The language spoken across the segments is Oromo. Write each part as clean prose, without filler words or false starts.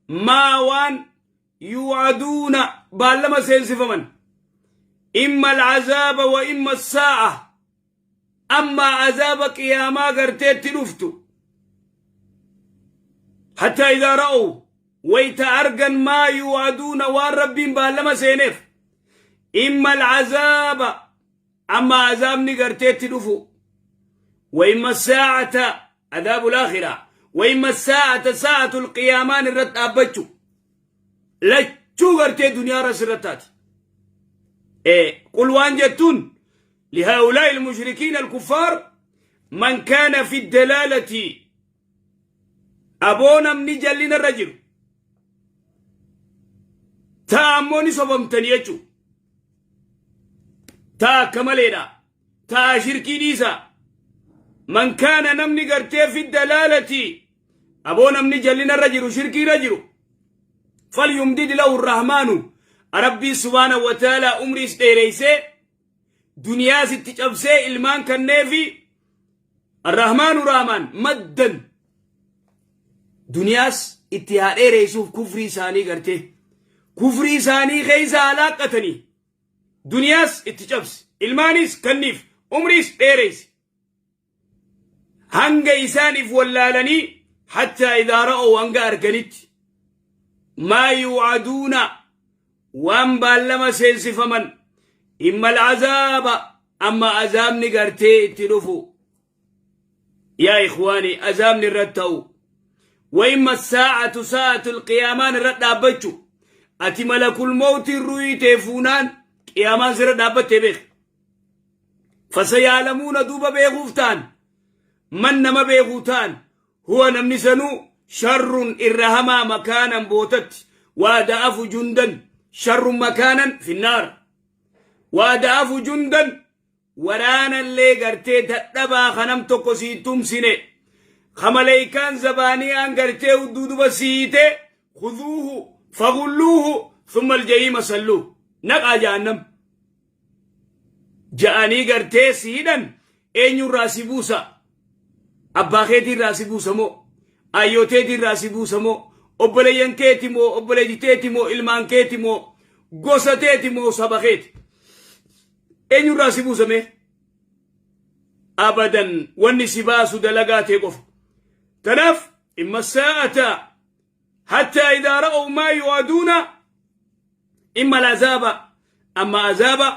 Maa waan yuu'aduuna baallama seensifaman. Imma al'azaaba wa imma saa'a. Ammaa azaaba qiyaamaa garteetti dhuftu. Hattaa idaa ra'ow wayta argan maa yuu'aduuna waan Rabbiin baallama seeneef. Imma al'azaaba amma azaabni garteetti dhufu. Wa imma saa'ata adaabu laakhira. Wa imma saa'ata saa'atul qiyaamaan irratti dhaabbachu. Lachuu gartee duniyaa irra sirra taati. Qul waan jettuun lihaa'ulaa'i ilmushrikiina alkuffaar man kaana fi dalaalati aboo namni jallina irra jiru ta'a ammoo ni sobamtanii jechuu ta'a akka maleedha ta'a shirkii dhiisa man kaana namni gartee fi dalaalati aboo namni jallina irra jiru shirkii irra jiru falyumdid lahu rahmaanu Rabbii subhaanahu wa ta'ala umriis dheereysee duniyaas itti cabsee ilmaan kanneefi arrahmaanu rahmaan maddan duniyaas itti haa dheereysuuf kufrii isaanii gartee kufrii isaanii keessa haa laaqqatanii duniyaas itti cabsi ilmaanis kanniif umriis dheereysi hanga isaaniif wallaalanii hattaa idaa ra'ow hanga arganitti maa yuu'aduuna waan baallama seensifaman imma al'azaaba amma azaabni gartee itti dhufu yaa ikhwaani azaabni irratti ta'u wa imma saa'atu saa'atu alqiyaamaan irra dhaabbachu ati malakul mawtiin ru'ii tee fuunaan qiyaamaan sirra dhaabbattee beek fasayaalamuuna duuba beekuuf ta'an man nama beekuu ta'an huwa namni sanuu sharrun irra hamaa makaanan bootatti waa da'afu jundan sharrun makaanan finnaar waa da'afu jundan waraanallee gartee dadhabaa kanam tokko sii tumsine ka maleeykaan zabaaniyaan gartee hudduu duba siite khuduuhu fagulluuhu thumma aljahiima salluuh naqaa jahannam ja'anii gartee si hidhan eenyurraa si buusa abbaa keetiirraa si buusa moo ayyooteetiirraa si buusa moo obboleeyyan keeti moo obboleetti teeti moo ilmaan keeti moo gosa teeti moo saba keeti eenyurraa si buusa mee abadan wanni si baasu dalagaa tee qofa tanaaf imma saa'ata hattaa idaa ra'ow maa yu'aduuna imma al'azaaba amma azaaba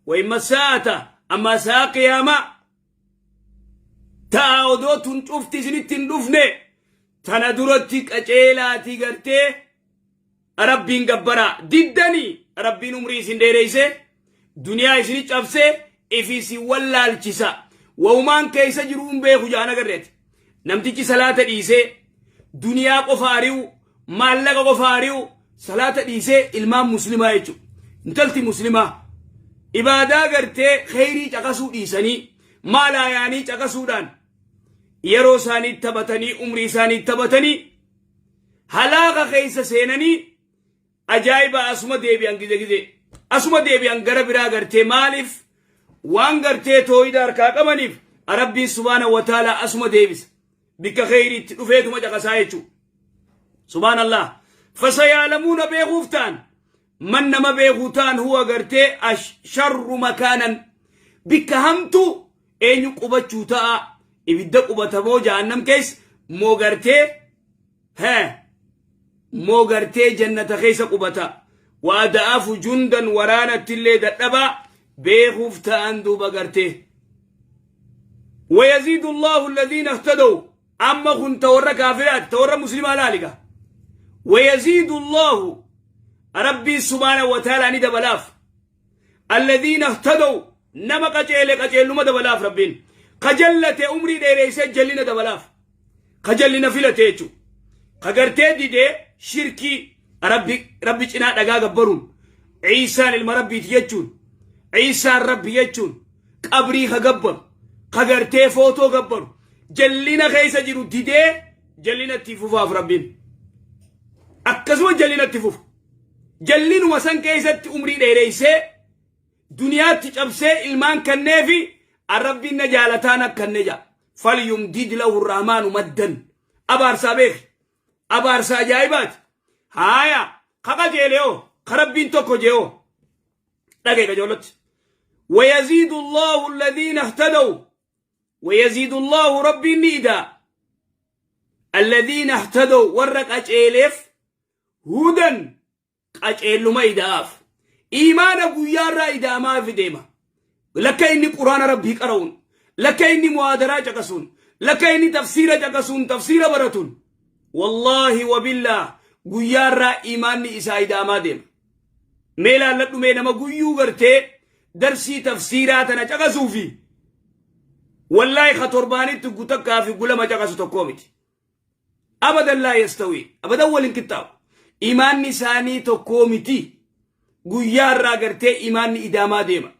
wa imma saa'ata amma sa'a qiyaamaa ta'a odoo tun cufti isinitti hin dhufne tana duratti qaceelaatii gartee Rabbiin gabbaraa diddanii Rabbiin umrii isin dheereyse duniyaa isini cabse ifi isin wallaalchisa waumaan keessa jiru hin beeku ja'an agarreeti namtichi salaata dhiisee duniyaa qofa ari'u maallaqa qofa ari'u salaata dhiisee ilmaan muslimaa jechuudha intalti muslimaa ibaadaa gartee kheyrii caqasuu dhiisanii maalaa yaanii caqasuudhaan yeroo isaanii taphatanii umrii isaanii taphatanii halaaka keessa seenanii ajaa'iba asuma deebi'an gize gize asuma deebi'an gara biraa gartee maaliif waan gartee tooyida harkaa qabaniif Rabbiin subhaana wa ta'ala asuma deebisa bikka kheyriitti dhufeetuma caqasaa jechuu subhaanallah fasayaalamuuna beekuuf ta'an man nama beekuu ta'an huwa gartee sharru makaanan bikka hamtuu eenyu qubachuu ta'a ibidda qubatamoo jahannam keessa moo gartee hee moo gartee jannata keessa qubata waa da'afu jundan waraanattillee dadhabaa beekuuf ta'an duuba gartee ويزيد الله الذين اهتدوا أما كنت ورا كافرات تورا مسلمة لالك ويزيد الله ربي سبحانه وتعالى ندى بلاف Alladhiina ihtadaw nama qaceele qaceelluma dabalaaf Rabbiin. Ka jallate umrii dheereessee jallina dabalaaf. Ka jallina filate jechuudha. Ka gartee didee shirkii Rabbi Rabbi cinaa dhagaa gabbaruun Ciisaan ilma Rabbiiti jechuun Ciisaan Rabbi jechuun qabrii ka gabbaru ka gartee footoo gabbaru jallina keessa jiru didee jallina itti fufaaf Rabbiin. Akkasuma jallina itti fufa. Jallinuma san keessatti umrii dheereessee duniyaatti cabsee ilmaan kanneefi arrabbiin na jaalataan akkanne jaa. Falyumdid lahu rahmaanu maddan. Abaarsaa beeki. Abaarsa ajaa'ibaati. Haaya, ka qajeele hoo, ka Rabbiin tokko jee hoo. Dhaga'i qajeelotti. Wayaziidu Allahu alladhiina ihtadaw. Wayaziidu Allahu Rabbiin ni idaa. Alladhiina ihtadaw warra qajeeleef hudan qaceelluma ida'aaf. Iimaana guyyaarraa ida'amaaf deema. Lakka inni quraana rabbii qara'uun, lakka inni muhaadaraa caqasuun, lakka inni tafsiira caqasuun, tafsiira baratuun. Wallaahi wabillaah guyyaarraa iimaanni isaa ida'amaa deema. Mee laalladhu mee nama guyyuu gartee darsii tafsiiraa tana caqasuu fi wallaahi ka torbaanitti gutakkaa fi gulama caqasu tokkoo miti. Abadan laa yastawi. Abadan wal hin qixxaawu. Imaanni isaanii tokkoo miti. Guyyaa irraa gartee imaanni idaamaa deema.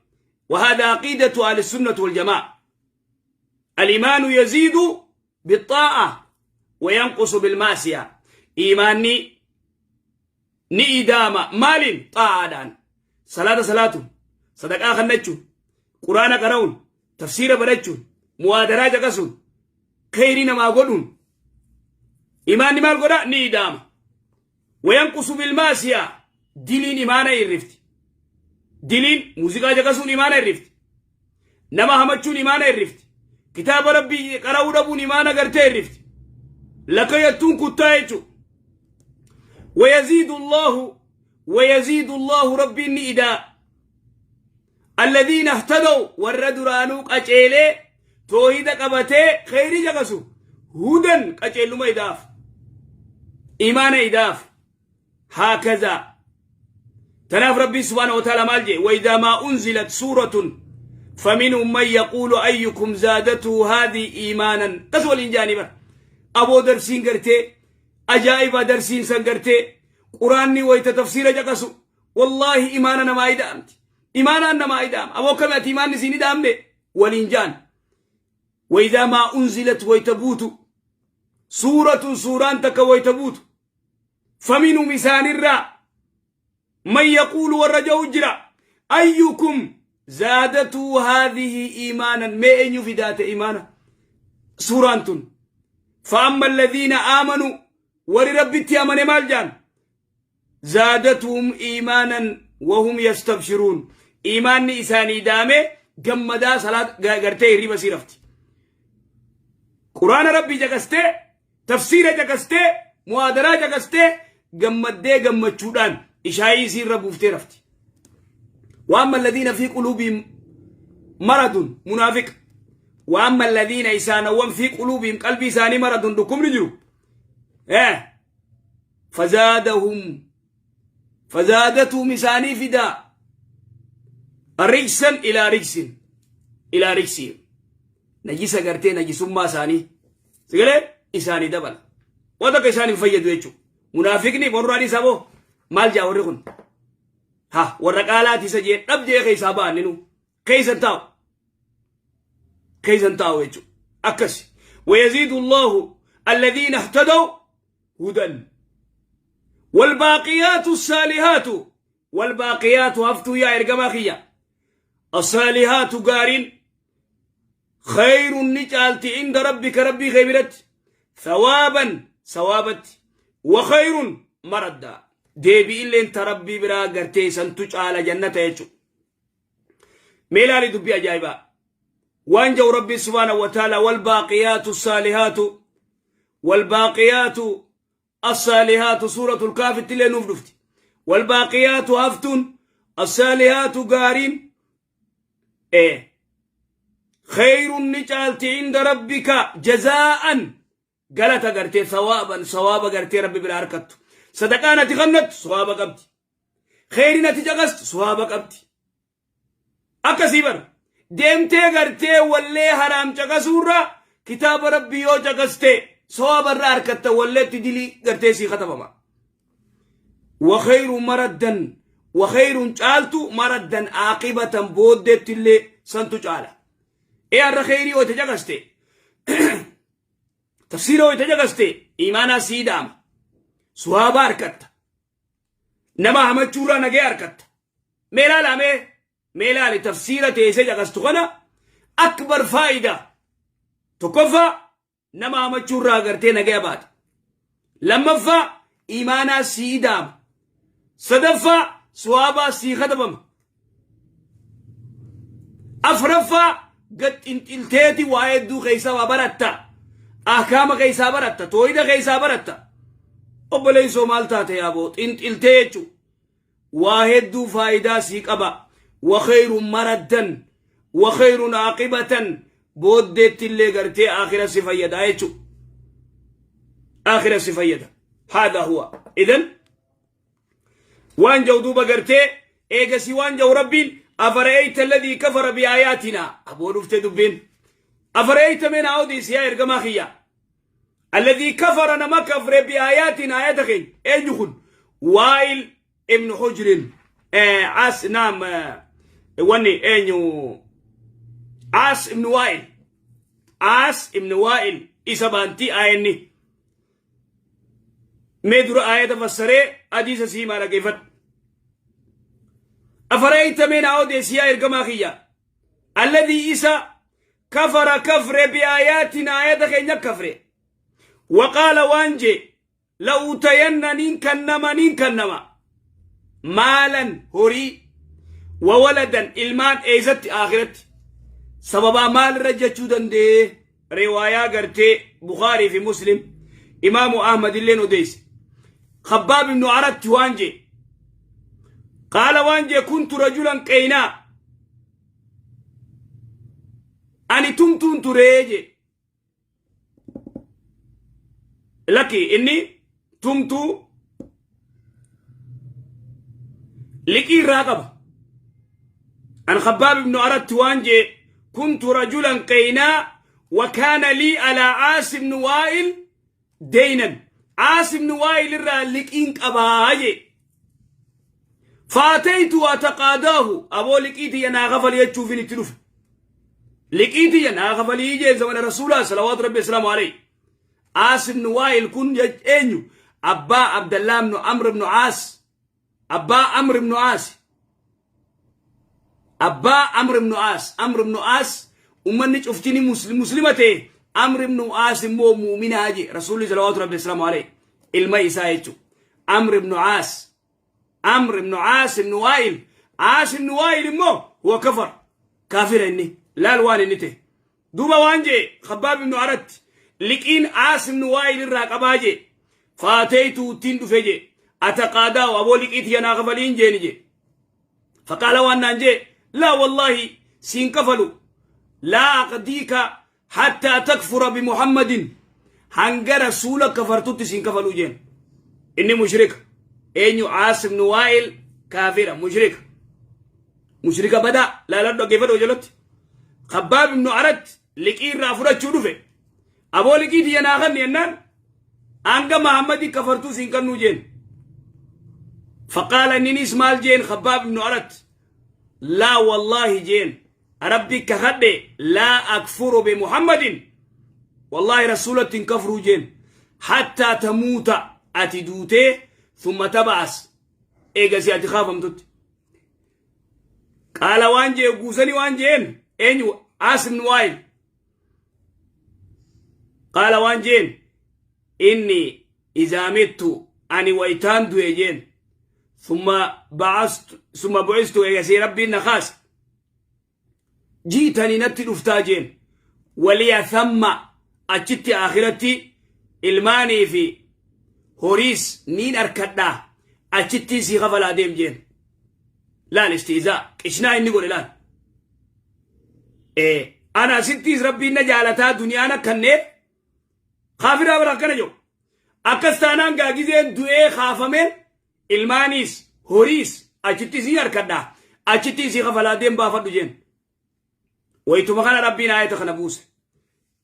وهذا عقيدة أهل السنة والجماعة. الإيمان يزيد بالطاعة وينقص بالمعصية. إيماني ni idaama maaliin xaa'aadhaan salaata salaatuun sadaqaa kennachuun quraana qara'uun tafsiira barachuun muwaadaraa caqasuun kheyrii namaa godhuun imaanni maal godha ni idaama wayanqusu bilmaasiyaa diliin imaana irrifti diliin muuziqaa caqasuun imaana irrifti nama hamachuun imaana irrifti kitaaba rabbii qara'uu dhabuun imaana gartee irrifti lakka yattuun kuttaa jechuudha ويزيد الله ويزيد الله ربي إدا الذين اهتدوا ور duraanuu qaceelee toohida qabatee kheyrii caqasu hudan qaceelluma idaaf imaana idaaf هكذا. Tanaaf rabbii سبحانه وتعالى maal jee? وإذا ما أنزلت سورة فمنهم من يقول أيكم زادته هذه إيمانا. Qas waliin jaanii bar aboo darsiin gartee ajaa'iba darsiin san gartee quraanni wayta tafsiira caqasu wallaahi imaana namaa ida'amti imaanaan namaa ida'ama aboo kami ati imaanni siin ida'amne waliin jaan. وإذا ما أنزلت wayta buutu سورة suuraan takka wayta buutu فمنهم isaanirraa من يقول warra ja'u jira أيكم زادته هذه إيمانا mee eenyu fidaate imaana suuraan tun? فأما الذين آمنوا warri rabbitti amane maal jaan? زادتهم إيمانا وهم يستبشرون iimaanni isaanii daame gammadaa salaat gartee hirriba sii rafti. Quraana rabbii caqastee tafsiira caqastee muhaadaraa caqastee gammaddee gammachuudhaan ishaayii isiirra buuftee rafti. وأما الذين في قلوبهم مرض munaafiq وأما الذين isaanawwan في قلوبهم qalbii isaanii مرض dhukkubni jiru فزادهم فزادتهم isaanii fidaa رجسا إلى رجس إلى رجسهم najisa gartee najisummaa isaanii sigalee isaanii dabala waan takka isaan hin fayyadu jechuudha. Munaafiqni warraan isaa boo maal jaa warri kun ha warra qaalaati isa jee dhab jee keessaa ba'an ninu keessan taa'u keessan taa'u jechuudha akkas. ويزيد الله الذين اهتدوا هدى. والباقيات الصالحات والباقيات haftuu yaa ergamaa kiyya الصالحات gaariin خير ni caalti عند ربك rabbii kee biratti ثوابا sawaabatti وخير مردا deebi'illeen ta rabbii biraa gartee santu caala jannata jechu. Mee ilaali dubbii ajaa'ibaa waan jau rabbii سبحانه وتعالى والباقيات الصالحات والباقيات الصالحات سورة الكهف illee nuuf dhufti. والباقيات haftuun الصالحات gaariin خير ni caalti عند ربك جزاء galata gartee ثوابا sawaaba gartee rabbi bira harkattu. Sadaqaan ati kennattu sawaaba qabdi, kheyriin ati caqastu sawaaba qabdi. Akkasii bar deemtee gartee wallee haraam caqasuurra kitaaba rabbii yoo caqaste sawaaba irraa harkatta walleetti dilii gartee sii katabama. وخير مردا وخير caaltu مردا عاقبة booddeetti illee santu caala. Ee har'a kheyrii yoo caqaste tafsiira yoo caqaste imaanaa sii daama sawaaba harkatta nama hamachuurraa nagee harkatta. Mee ilaala mee mee ilaali tafsiira teessee caqastu kana أكبر faayidaa tokkoffaa nama hamachuurraa gartee nagee baata. Lammaffaa Iimaanaa sii ida'ama. Sadaffaa suwaabaa sii katabama. Afraffaa gad xinxilteeti waa hedduu keessaa waa baratta. Ahkaama keessaa baratta. Toohida keessaa baratta. Obboleessoo maal taate yaaboo xinxiltee jechuudha. Waa hedduu faayidaa sii qaba. Wa khayrun maraddan wa khayrun aaqibatan booddeetti illee gartee aakhira si fayyada jechuudha. Aakhira si fayyada. Haadha huwa. Idan waan jau duuba gartee eegasii waan jau rabbiin afara'eyta alladhii kafara biaayaatinaa aboo dhufte dubbiin afara'eyta mee naa odeessi yaa ergamaa kiyya alladhii kafara nama kafre biaayaatinaa aayata keenya eenyu kun waa'il ibnu hujrin as naam wanni eenyu as ibnu waa'il as ibnu waa'il isa baantii aayanni Mee dura aayata fassaree hadiisa sii himaa dhaggeeffadhu. Afara'ayta mee naa odeessi yaa ergamaa kiyya. Alladhii isa kafara kafre biaayaatina aayata keenya kafre. Waqaala waan jee la'uutayanna niin kannama niin kannama. Maalan horii wawaladan ilmaan eessatti aakiratti. Sababaa maalirra jechuu danda'ee? Riwaayaa gartee Bukhaarii fi Muslim Imaamu Ahmad illeen odeesse. Khabbaab ibnu Aratti waan jee. Qaala waan jee kuntu rajulan qeynaa. Ani tumtuun turee jee. Lakki inni tumtuu liqii irraa qaba. An Khabbaab ibnu Aratti waan jee kuntu rajulan qeynaa wa kaana lii alaa Aas ibnu Waa'il deynan. Aas ibnu Waa'il irraa liqiin qabaa jee. Faataytu ataqaadaahu aboo liqii tiyya naa kafali jechuufin itti dhufe. Liqii tiyya naa kafalii jee zamana rasuulaa salawaatu rabbi asalaamu alayhi. Aas ibnu Waa'il kun eenyu? Abbaa Abdallaa ibnu Amr ibnu Aas. Abbaa Amr ibnu Aas. Abbaa Amr ibnu Aas. Amr ibnu Aas ummanni cuftini muslima ta'e Amr ibnu Aas immoo muuminaa jee rasuulli salawaatu rabbi asalaamu alayhi. Ilma isaa jechuudha. Amr ibnu Aas. Amr ibnu Aas ibnu Waa'il. Aas ibnu Waa'il immoo huwa kafar. Kaafira inni. Laal waan inni ta'e. Duuba waan jee Khabbaab ibnu Aratti liqiin Aas ibnu Waa'il irraa qabaa jee faateeytu ittiin dhufe jee ataqaadaahu aboo liqii tiyya naa kafaliin jeeni jee faqaala waan naan jee laa wallaahi siin kafalu laa aqdiika hattaa takfura bimuhammadin hanga rasuula kafartutti siin kafaluu jeen inni mushrika eenyu Aas ibnu Waa'il kaafira mushrika mushrika badaa laaladhu dhaggeeffadhu jalatti Khabbaab ibnu Arat liqii irraa fudhachuu dhufe. Aboo liqii tiyya naa kanni jennaan hanga Mahammadii kafartuu siin kannuu jeen. Faqaala inninis maal jeen Khabbaab ibnu Arat laa wallaahi jeen rabbi kakadhe laa akfuru bi Muhammadin wallaahi rasuulatti hin kafruu jeen hattaa tamuuta ati duutee thumma taba'as eegasi ati kaafamtutti. Qaala waan jee guusanii waan jeen eenyu Aas ibn Waa'il. Qaala waan jeen inni izaa mittu ani waytaan du'e jeen summa ba'astu summa bu'istu eegasii rabbiin na kaase jiitanii natti dhuftaa jeen waliya thamma achitti akhiratti ilmaanii fi horiis niin arkadhaa achittii sii kafalaa deem jeen laal istiizaa qishnaa inni godhe laal ana asittiis rabbiin na jaalataa duniyaan akkanneef kaafiraa bara akkana jiru akkas taanaan gaa gizeen du'ee kaafameen Ilmaaniis horiis achitti isii harkadha achitti isii kafalaa deem baafadhu jeen. Waytuma kana Rabbiin aayata kana buuse.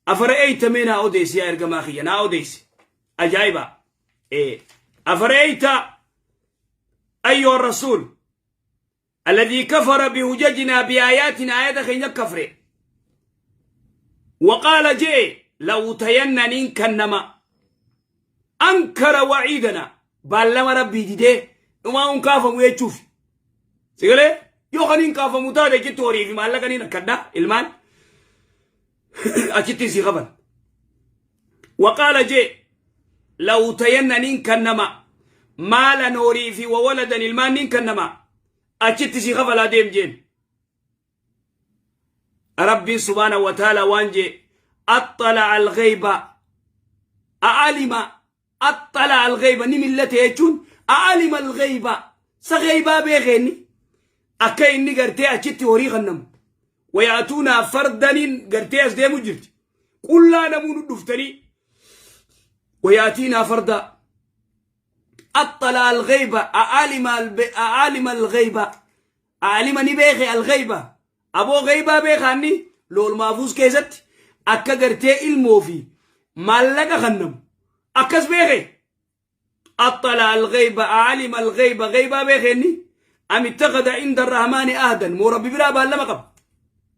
Afara'eeyta mee naa odeessi yaa ergamaa kiyya naa odeessi. Ajaa'iba. Afara'eeyta ayyuha rasuul alladhii kafara bihujajinaa biaayaatina aayata keenya kafre. Waqaala je'e la'utayanna niin kannama ankara waciidana baallama rabbii didee dhumaa hun kaafamu jechuuf sigalee yoo kan hin kaafamu taate achitti horii fi maallaqa niin akkadha ilmaan achitti sii kafan waqaala jee la'utayanna niin kannama Maalan horii fi wawaladan ilmaan nin kannama achitti si kafalaa deem jeen. Rabbiin subhaanahu wa ta'ala waan jee axxala al-ghayba a'alima axxala al-ghayba ni millate jechuun a'alima al-ghayba sa ghaybaa beekeenni akka inni gartee achitti horii kannamu wayaatuunaa fardaniin gartee as deemu jirti qullaa namuu nu dhuftanii wayaatiinaa fardaa axxala al-ghayba a'alima al-ghayba Aalima ni beeke alghayba. Aboo ghaybaa beekaanni lool maafuus keessatti akka gartee ilmoo fi maallaqa kannamu akkas beeke. Axxala alghayba aalima alghayba ghaybaa beekeenni am ittakhada inda arrahmaani ahdan moo rabbi biraa baallama qaba.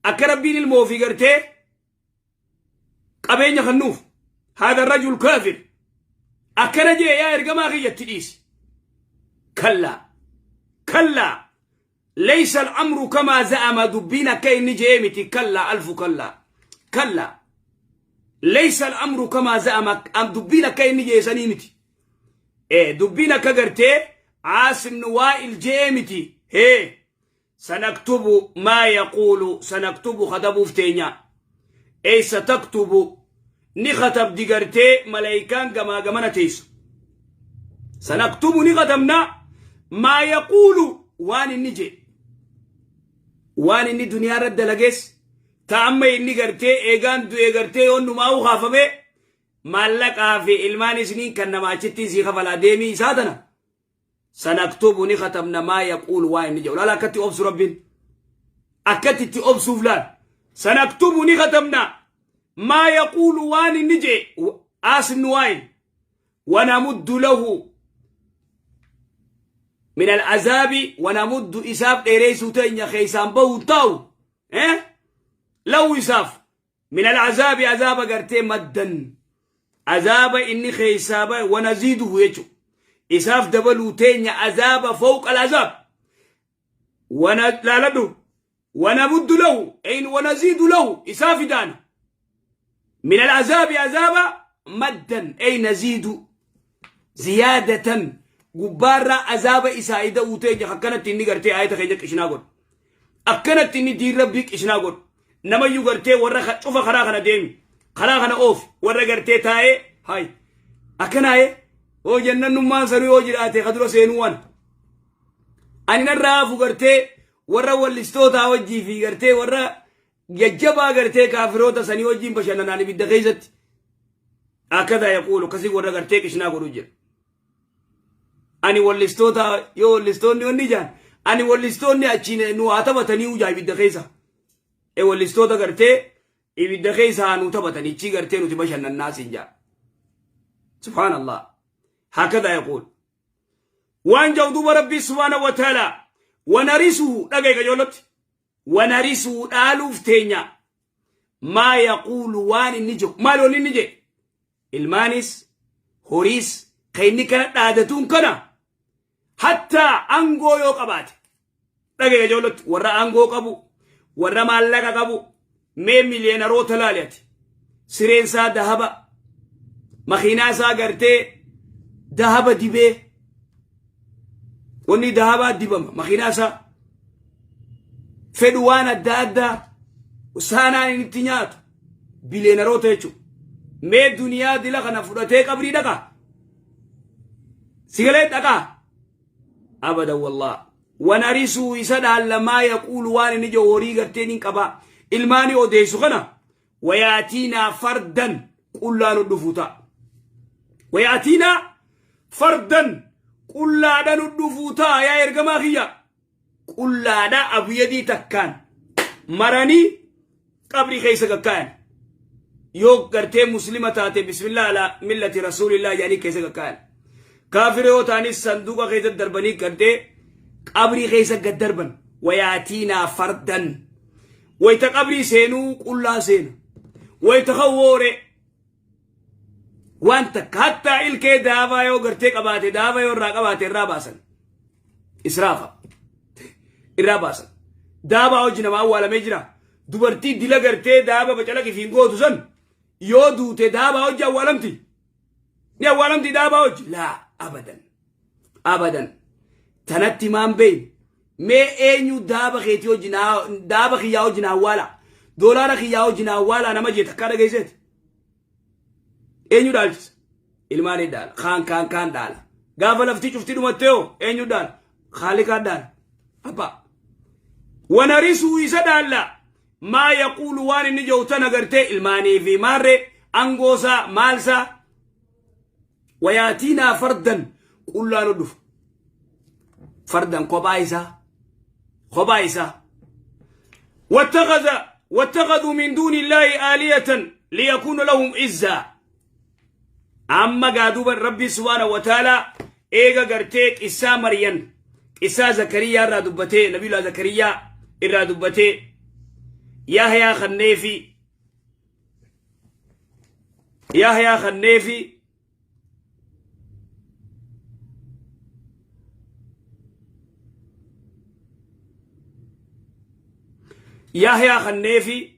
Akka rabbiin ilmoo fi gartee qabeenya kannuuf haadha rajul kaafir akkana jee yaa ergamaa kiyyatti dhiisi. Kallaa kallaa laysa al'amru kamaa za'ama dubbiin akka inni je'ee miti kallaa alfu kallaa kallaa laysa al'amru kamaa za'ama dubbiin akka inni je'e sanii miti. Dubbiin akka gartee Aasim nu Waa'il je'ee miti. Hee sanaktubu maa yaquulu sanaktubu katabuuf teenya eessa taktubu ni katabdi gartee malaayikaan gamaa gamana teessu sanaktubu ni katabna maa yaquulu waan inni jedhe waan inni duniyaa irra dalagees ta amma inni gartee eegaan du'e gartee yoon numaa'uu kaafame maallaqaa fi ilmaan isiniin kan nama achittiin sii kafalaa deemii isaa tana Sanaktubu ni katabna maa yaquulu waan inni jedhu. Laala akkatti obsu Rabbiin. Akkatti itti obsuuf laal. Sanaktubu ni katabna maa yaquulu waan inni jedhe. Aasim nu waa'in. Wanamuddu lahu min al'azaabi wanamuddu isaaf dheereessuu teenya keessaan bahu ta'u. Eh? Lahu isaaf Min al'azaabi azaaba gartee maddan azaaba inni keessaa bahe wanaziiduhu jechu isaaf dabaluu teenya azaaba fawqa al'azaab wana laaladhu wanamuddu lahu ein wanaziidu lahu isaa fidaana min al'azaabi azaaba maddan ey naziidu ziyaadatan gubbaarraa azaaba isaa ida'uu teenya akkanatti inni gartee aayata keenya qishnaa godhu akkanatti inni diin rabbii qishnaa godhu namayyuu gartee warra cufa karaa kana deemi karaa kana oofi warra gartee taa'ee hay akkanaaye hoo jennannummaan sanuu yoo jiraate ka dura seenuu waan ani narraa hafu gartee warra wallistootaa wajjii fi gartee warra jajjabaa gartee kaafiroota sanii wajjiin bashannanaan ibidda keessatti akkataa yaquulu akkasii warra gartee qishnaa godhu jira. Ani wallistoota yoo wallistoonni wanni jaan ani wallistoonni achiin nu haa taphatanii ujaa ibidda keessa. E wallistoota gartee ibidda keessa haa nu taphatan ichii gartee nuti bashannannaa siin jaa. Subhaanallah. Hakkataa yaquulu. Waan jau duuba rabbii subhaana wa ta'ala wanarisuhu dhagaye qajoolotti. Wanarisuu dhaaluuf teenya maa yaquulu waan inni jedhu maal wanni inni jedhe ilmaanis horiis kan inni kana dhaadatuun kana hattaa aangoo yoo qabaate dhagaye ijoollotti warra aangoo qabu warra maallaqa qabu mee miliyeenaroota laali ati sireen isaa dahaba makiinaa isaa gartee dahaba dibee wanni dahabaa dibama makiinaa isaa fedhu waan adda addaa saanaan inni itti nyaatu biliyeenaroota jechuudha. Mee duniyaa dila kana fudhatee qabrii dhaqa. Sigalee dhaqa. Abadan wallah. Wanarisuu isa dhaalla maa yaquulu waan inni jiru horii gartee ni qaba. Ilmaanii odeessu kana wayaatiinaa fardan qullaa nu dhufuu ta'a. Wayaatiinaa fardan qullaadha nu dhufuu ta'a yaa ergamaa kiyya. Qullaadha abuyadii takkaan maranii qabrii keessa gakkaayan. Yoo gartee muslima taate bismillah ala millati rasuulillah jedhanii keessa gakkaayan. Kaafira yoo ta'anis sanduuqa keessa darbanii gartee qabrii keessa gad darban. Wayaatiinaa fardan. Wayta qabrii seenuu qullaa seena. Wayta kan woore waan takka hattaa ilkee daabaa yoo gartee qabaate daaba yoo irraa qabaate irraa baasan. Israafa. Irraa baasan. Daabaa hojii namaa awwaalamee jira. Dubartii dila gartee daaba bacalaqi fi gootu san yoo duute daabaa hojii awwaalamti. Ni awwaalamti daabaa hojii. Laa abadan. Abadan. Tanatti maan beeyne. Mee eenyu daaba keetii wajjin daaba kiyyaa wajjin awwaala. Doolaara kiyyaa wajjin awwaala nama jee takkaa dhageesseeti. Eenyu dhaalchisa? Ilmaan dhaala. Kaan kaan kaan dhaala. Gaafa lafti cufti dhumattee hoo eenyu dhaala? Khaaliqaan dhaala. Abbaa. Wanarisuu isa dhaalla. Maa yaquulu waan inni jedhu tana gartee ilmaanii fi maarree angoosaa maalsaa wayaatiinaa fardan qullaa nu dhufa. Fardan kophaa isaa. Kophaa isaa. واتخذ واتخذوا من دون الله آلية ليكون لهم عزا أما قادوبا ربي سبحانه وتعالى إيغا قرتيك إسا مريم إسا زكريا إرى دبتي نبي الله زكريا إرى دبتي يحيى خنيفي يحيى خنيفي يحيى خنيفي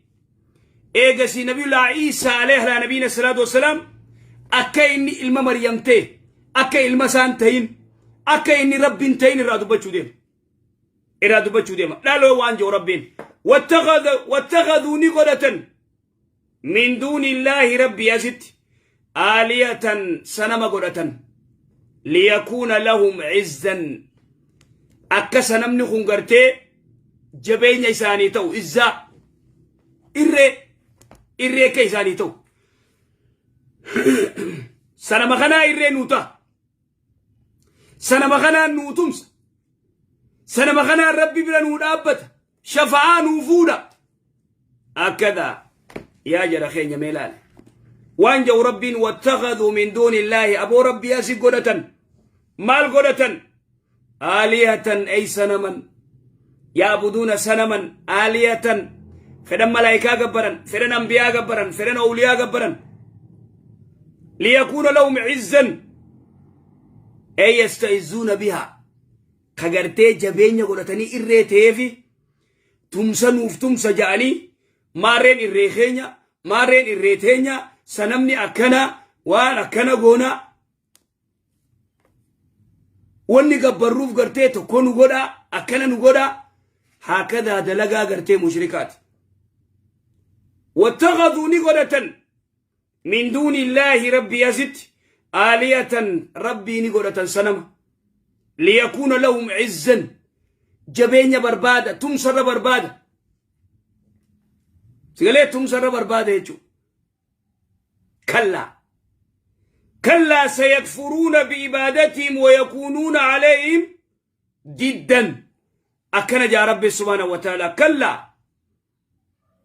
eegasii nabiyullaa Iisaa alayhi alaa nabiina salaatu wassalaam akka inni ilma Maryam ta'e akka ilma isaan ta'in akka inni rabbiin ta'in irraa dubbachuu deema. Irraa dubbachuu deema. Dhaloo waan jiru rabbiin. Wattakhaduu ni godhatan min duuni illaahi rabbii asitti aaliyatan sanama godhatan liyakuuna lahum izzan akka sanamni kun gartee jabeenya isaanii ta'u izzaa irree irree akka isaanii ta'u sanama kanaa irree nuu ta'a sanama kanaan nuu tumsa sanama kanaan rabbi bira nuu dhaabbata shafa'aa nuu fuudha akkada yaa jara keenya mee laale waan jedhu rabbiin wattakaduu min duuni illaahi aboo rabbii asi godhatan maal godhatan aalihatan ay sanaman ya'buduuna sanaman aalihatan fedhan malaayikaa gabbaran fedhan ambiyaa gabbaran fedhan awliyaa gabbaran liyakuuna lahum izzan ay yasta'izzuuna biha ka gartee jabeenya godhatanii irree ta'eefi tumsa nuuf tumsa ja'anii maarreen irree keenya maarreen irree teenya sanamni akkana waan akkana goonaa Wanni gabbarruuf gartee tokko nu godhaa akkana nu godhaa haakadaa dalagaa gartee mushrikaati. Wattakaduu ni godhatan min duuni illaahi rabbii asitti aaliyatan rabbii ni godhatan sanama liyakuuna lahum izzan jabeenya barbaada tumsarra barbaada sigalee tumsarra barbaada jechuudha. كلا كلا سيكفرون بعبادتهم ويكونون عليهم جدا أكن يا رب سبحانه وتعالى كلا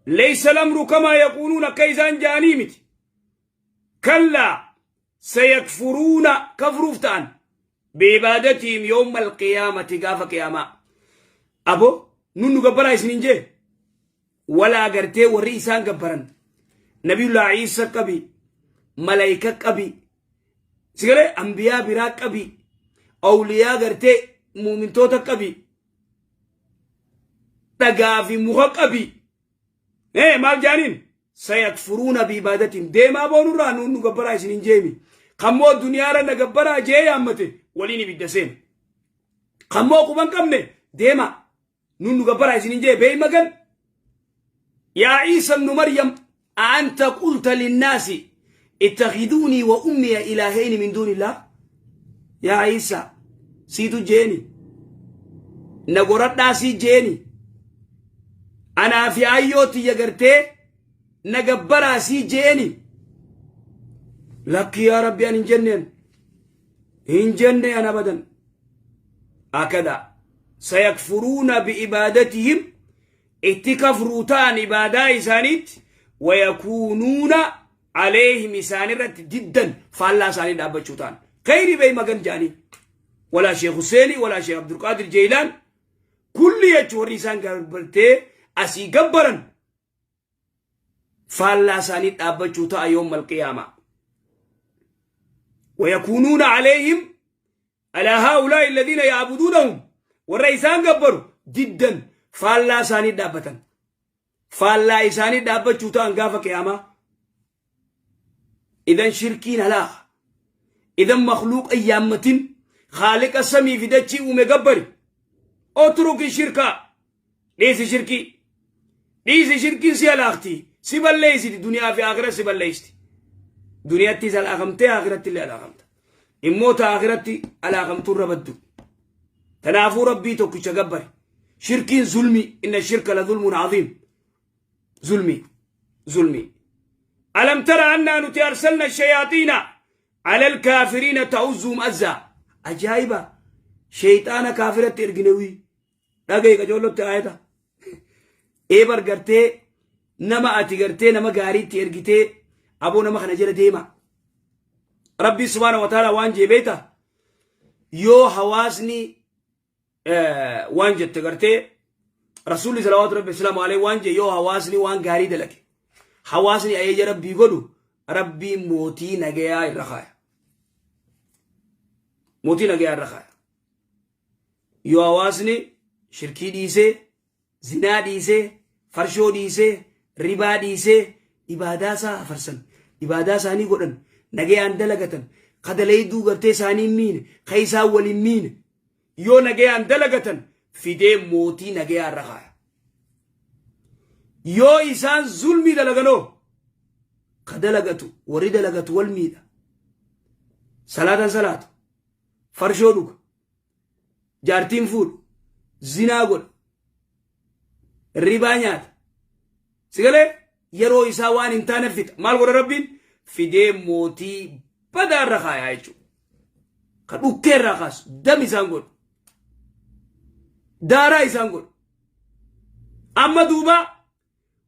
ليس الأمر كما يقولون كيزان جانيمت كلا سيكفرون كفرفتان بعبادتهم يوم القيامة قاف قيامة أبو نونو قبرا إسنين Walaa gartee warri isaan gabbaran nabiyullaa Iisa qabi malayka qabi sigalee ambiyaa biraa qabi awliyaa gartee muumintoota qabi dhagaa fi muka qabi ee maal jaaniin sayakfuruuna biibaadatiin deemaa boonurraa nuun nu gabbaraa isin hin jeemi kammoo duniyaarra na gabbaraa jee yaammate waliin ibidda seena kammoo quban qabne deemaa Nun nu gabbaraa isinin jee beey magan yaa Iisa ibnu Maryam anta qulta linnaasi ittakhidhuunii wa ummiya ilaahayni min duunillah yaa Iisa siitu jeeni na goradhaa sii jeeni anaa fi ayyoo tiyya gartee na gabbaraa sii jeeni lakki yaa rabbi an hin jenneen hin jenne an abadan akada sayakfuruuna biibaadatihim itti kafruu ta'an ibaadaa isaaniitti wayakuunuuna aleehim isaanirratti diddan faallaa isaanii dhaabbachuu ta'an kheyri bey magan jaanii walaa sheekh huseeni walaa sheekh abdulqaadir jeeylaan kulli jechu warri isaan gabbartee asii gabbaran faallaa isaanii dhaabbachuu ta'a yoom alqiyaamaa wayakuunuuna aleehim alaa haa'ulaa'i alladhiina ya'buduunahum warra isaan gabbaru diddan faallaa isaanii dhaabbatan faallaa isaanii dhaabbachuu ta'an gaafa qiyaamaa idan shirkiin halaaka idan makluuqa yaammatin Khaaliqa samii fi dachii uume gabbari. Otruki shirkaa. Dhiisi shirkii. Dhiisi shirkiin si halaakti. Si balleessiti duniyaa fi aakhira si balleessiti. Duniyaattis halaakamtee aakiratti illee halaakamta. Immoo ta aakiratti halaakamtu irra baddu. Tanaafuu Rabbii tokkicha gabbari. Shirkiin zulmi inna shirka la zulmun aziim. Zulmi. Zulmi. Alam tara annaa nuti arsalna shayaaxiina alal kaafiriina ta'uzzuum azzaa. Ajaa'iba! Sheeyxaana kaafiratti ergine wii. Dhaga'i qacoollotti aayata. Eebar gartee nama ati gartee nama gaariitti ergitee aboo nama kana jala deema. Rabbii subhaana wa ta'ala waan jee beekta yoo hawaasni waan jette gartee rasuulli salawaatu rabbi islaamu alayhi waan jee yoo hawaasni waan gaarii dalage hawaasni ajaja rabbii godhu rabbiin mootii nagayaa irra kaaya. Mootii nagayaa irra kaaya. Yoo hawaasni shirkii dhiisee, zinaa dhiisee, farshoo dhiisee, ribaa dhiisee, ibaadaa isaa hafarsan, ibaadaa isaanii godhan, nagayaan dalagatan, ka dalayduu gartee isaanii hin miine, ka isaan wal hin miine, yoo nagayaan dalagatan fidee mootii nagayaa irra kaaya. Yoo isaan zulmii dalaganoo ka dalagatu warri dalagatu wal miidha. Salaatan salaatu. Farshoo dhuga. Jaartiin fuudhu. Zinaa godha. Ribaa nyaata. Sigalee yeroo isaa waan hin taane fixa. Maal godha Rabbiin? Fidee mootii badaa irra kaayaa jechuudha. Ka dhukkee irraa kaasu dam isaan godhu. Daaraa isaan godhu. Amma duuba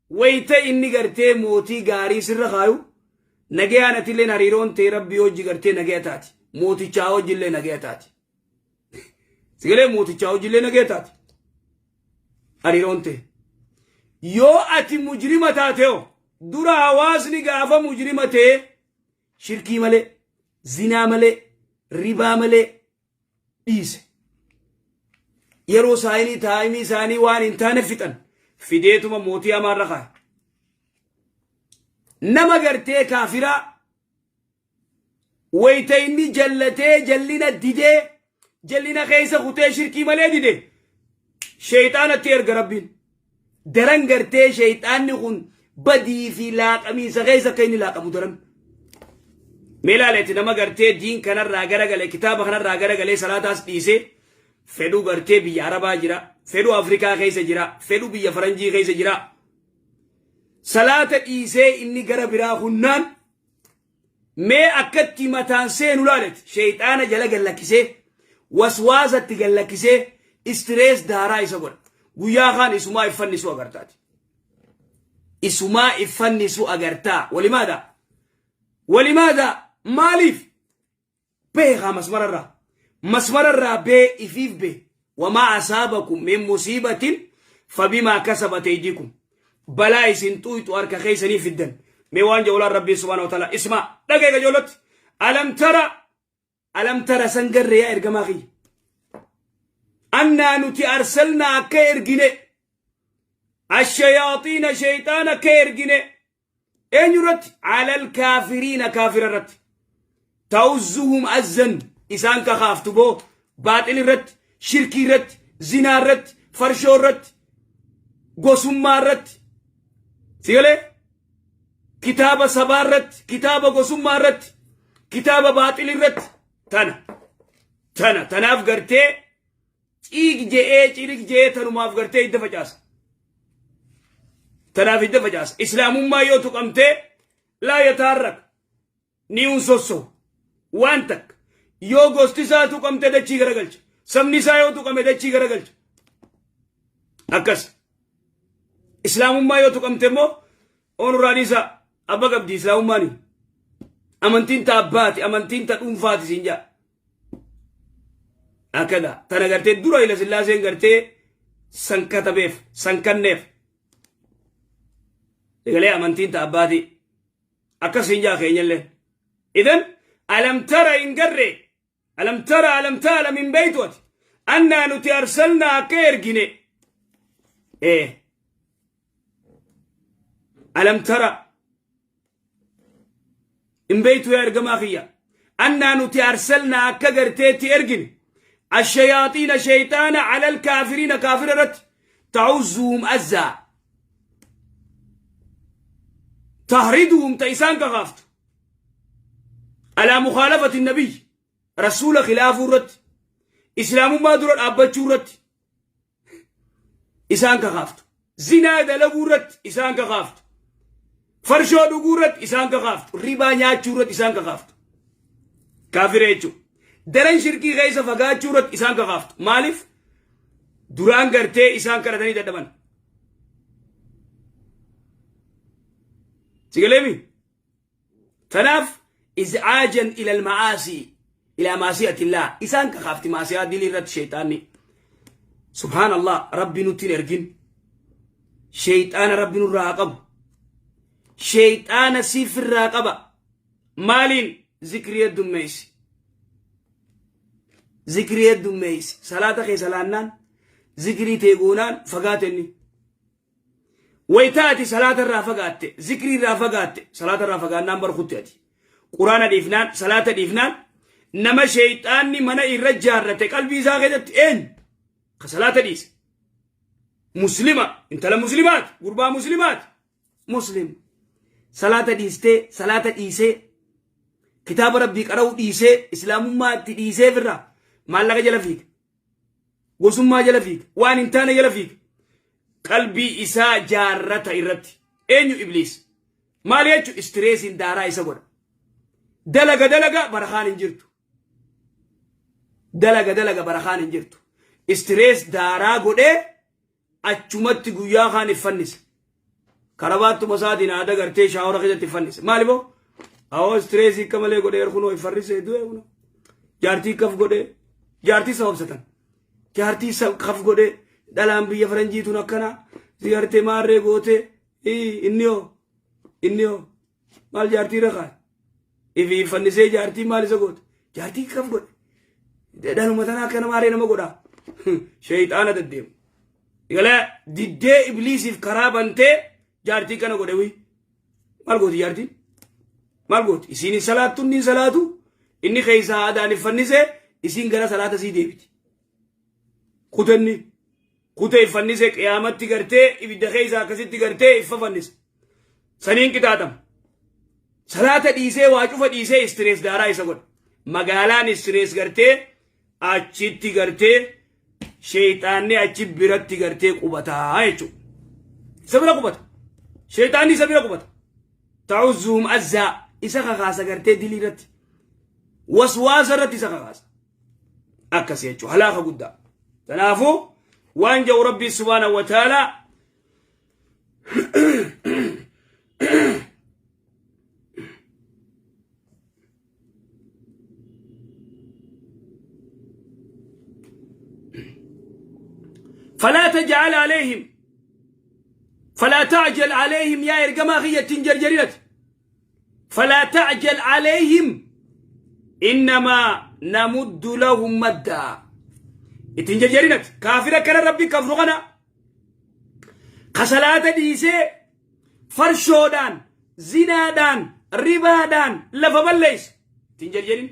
wayita inni gartee mootii gaarii sirra kaayu nagayaan atilleen hariiroon tee rabbii hojii gartee nagaya taati. Mootichaa hojiillee nagaya taati. Sigalee mootichaa hojiillee nagaya taati. Hariiroon tee. Yoo ati mujrima taateo dura hawaasni gaafa mujrima ta'e shirkii malee, zinaa malee, ribaa malee dhiise. Yeroo isaanii taa'imii isaanii waan hin taane fixan fideetuma mootii hamaarra kaa'e. Nama gartee kaafiraa wayita inni jallatee jallina didee jallina keessa kutee shirkii malee dide sheeyxaanatti erga rabbiin. Daran gartee sheeyxaanni kun badii fi laaqamiinsa keessa akka inni laaqamu daran. Mee ilaaleeti nama gartee diin kanarraa garagale kitaaba kanarraa garagalee salaataas dhiisee fedhu gartee biyya Arabaa jira fedhu Afrikaa keessa jira fedhu biyya Faranjii keessa jira. Salaata dhiisee inni gara biraa hunnaan mee akkatti mataan seenu laaleti sheeyxaana jala gallakkisee waswaasatti gallakkisee istirees daaraa isa godha guyyaa kaan isumaa iffannisu agartaati isumaa iffannisu agartaa walimaadha walimaadha maaliif beekaa masmararraa masmararraa bee ifiif bee wamaa asaabakum min musiibatin fabimaa kasabat aydiikum balaa isin xuyxu harka keessanii fiddan mee waan jawlaan rabbii subhaanahu wa ta'ala ismaa dhagee gajoolotti alam tara alam tara san garree yaa ergamaa kiyya annaa nuti arsalnaa akka ergine ashayaaxiina shayxaan akka ergine Eenyu irratti? Alal kaafiriina kaafira irratti. Ta'uzzuhum azzan isaan kakaaftu boo baaxil irratti, shirkii irratti, zinaa irratti, farshoo irratti, gosummaa irratti. Sigalee? Kitaaba sabaa irratti, kitaaba gosummaa irratti, kitaaba baaxil irratti. Tana. Tana. Tanaaf gartee ciig je'ee cirig je'ee tanumaaf gartee hidda facaasa. Tanaaf hidda facaasa. Islaamummaa yoo tuqamtee laa yataarrak ni hun sossohu. Waan takka yoo gosti isaa tuqamte dachii garagalcha. Sabni isaa yoo tuqame dachii garagalcha. Akkas. Islaamummaa yoo tuqamte immoo onurraa dhiisaa abba qabdi islaamummaani. Amantiin ta abbaati amantiin ta dhuunfaati siin jaa. Akkana tana gartee dura Hayila Sillaaseen gartee san katabeef san kanneef. Egalee amantiin ta abbaati. Akkas hin jaa keenyallee. Idan alam tara hin garre alam tara alam ta'lam hin beeytu ati annaa nuti arsalnaa akka ergine. Ee alam tara hin beeytu yaa ergamaa kiyya. Annaa nuti arsalnaa akka garteetti ergine ashayaaxiina sheyxaana alal kaafiriina kaafira irratti ta'uzzuhum azzaa tahriduhum ta isaan kakaaftu alaa mukaalafati nabiy rasuula khilaafuu irratti islaamummaa dura dhaabbachuu irratti isaan kakaaftu zinaa dalaguu irratti isaan kakaaftu farshoo dhuguu irratti isaan kakaaftu ribaa nyaachuu irratti isaan kakaaftu kaafira jechuudha daran shirkii keessa fagaachuu irratti isaan kakaaftu maaliif duraan gartee isaan kadhatanii dadhaban sigaleemi Tanaaf iz'aajan ilal ma'aasii ilaa maasiyatillah isaan kakaafti maasiyaa dilii irratti sheeyxaanni. Subhaanallah rabbi nutti hin ergin. Sheeyxaana rabbi nurraa haa qabu. Sheeyxaana siif irraa qaba. Maaliin zikrii heddummeessi. Zikrii heddummeessi. Salaata kee salaannaan zikrii tee goonaan fagaate inni. Wayta ati salaata irraa fagaatte, zikrii irraa fagaatte, salaata irraa fagaannaan bar kutte ati. Quraana dhiifnaan, salaata dhiifnaan, nama sheeyxaanni mana irra jaarrate qalbii isaa keessatti eenyu? Ka salaata dhiise. Muslima, intala muslimaati, gurbaa muslimaati. Muslim. Salaata dhiistee, salaata dhiisee, kitaaba rabbii qara'uu dhiisee, islaamummaa itti dhiisee firraa maallaqa jala fiiga. Gosummaa jala fiiga. Waan hin taane jala fiiga. Qalbii isaa jaarrata irratti. Eenyu ibliis? Maal jechu istireesiin daaraa isa godha. Dalaga dalaga barakaan hin jirtu. Dalaga dalaga barakaan hin jirtu. Istirees daaraa godhee achumatti guyyaa kaan if fannise. Karabaattuma isaatiin aada gartee shaawara keessatti if fannise. Maali boo? Awoo istireesii akka malee godhee kunoo if farrisee du'e kunoo. Jaartii kaf godhee jaartii sababsatan. Jaartii kaf godhee dhalaan biyya faranjii tun akkana gartee maarree gootee inni hoo inni hoo maal jaartii irra kaa'e. Ifi fannisee jaartii maal isa goote? Jaartii kaf godhe. Dhaluma tanaa akka nama haree nama godha. Sheeyxaana deddeemu. Galee diddee ibliisiif karaa bantee jaartii kana godhe wii. Maal gooti jaartiin? Maal gooti? Isiin hin salaattu inni hin salaatu. Inni keessaa aadaan if fannisee isiin gara salaata sii deebiti. Kutanni kutee if fannise qiyaamatti gartee ibidda keessa akkasitti gartee if fannise. Saniin qixaaxama. Salaata dhiisee waa cufa dhiisee istirees daaraa isa godha. Magaalaan istirees gartee achitti gartee sheeyxaanni achi biratti gartee qubataa jechuudha. Isa bira qubata. Sheeyxaanni isa bira qubata. Ta'uzzuhum azzaa isa kakaasa gartee dilii irratti. Waswaasa irratti isa kakaasa. Akkas jechuudha. Halaaka guddaa. Kanaafuu waan jedhu Rabbi subhaanahu wa ta'aalaa فلا تجعل عليهم فلا تعجل عليهم يا إرجما خية تنجرجرينت فلا تعجل عليهم إنما نمد لهم مدا اتنجرجرينت كافرة كان ربي كفرغنا Ka salaata dhiisee farshoodhaan, zinaadhaan, ribaadhaan lafa balleessu. Itti hin jarjarin.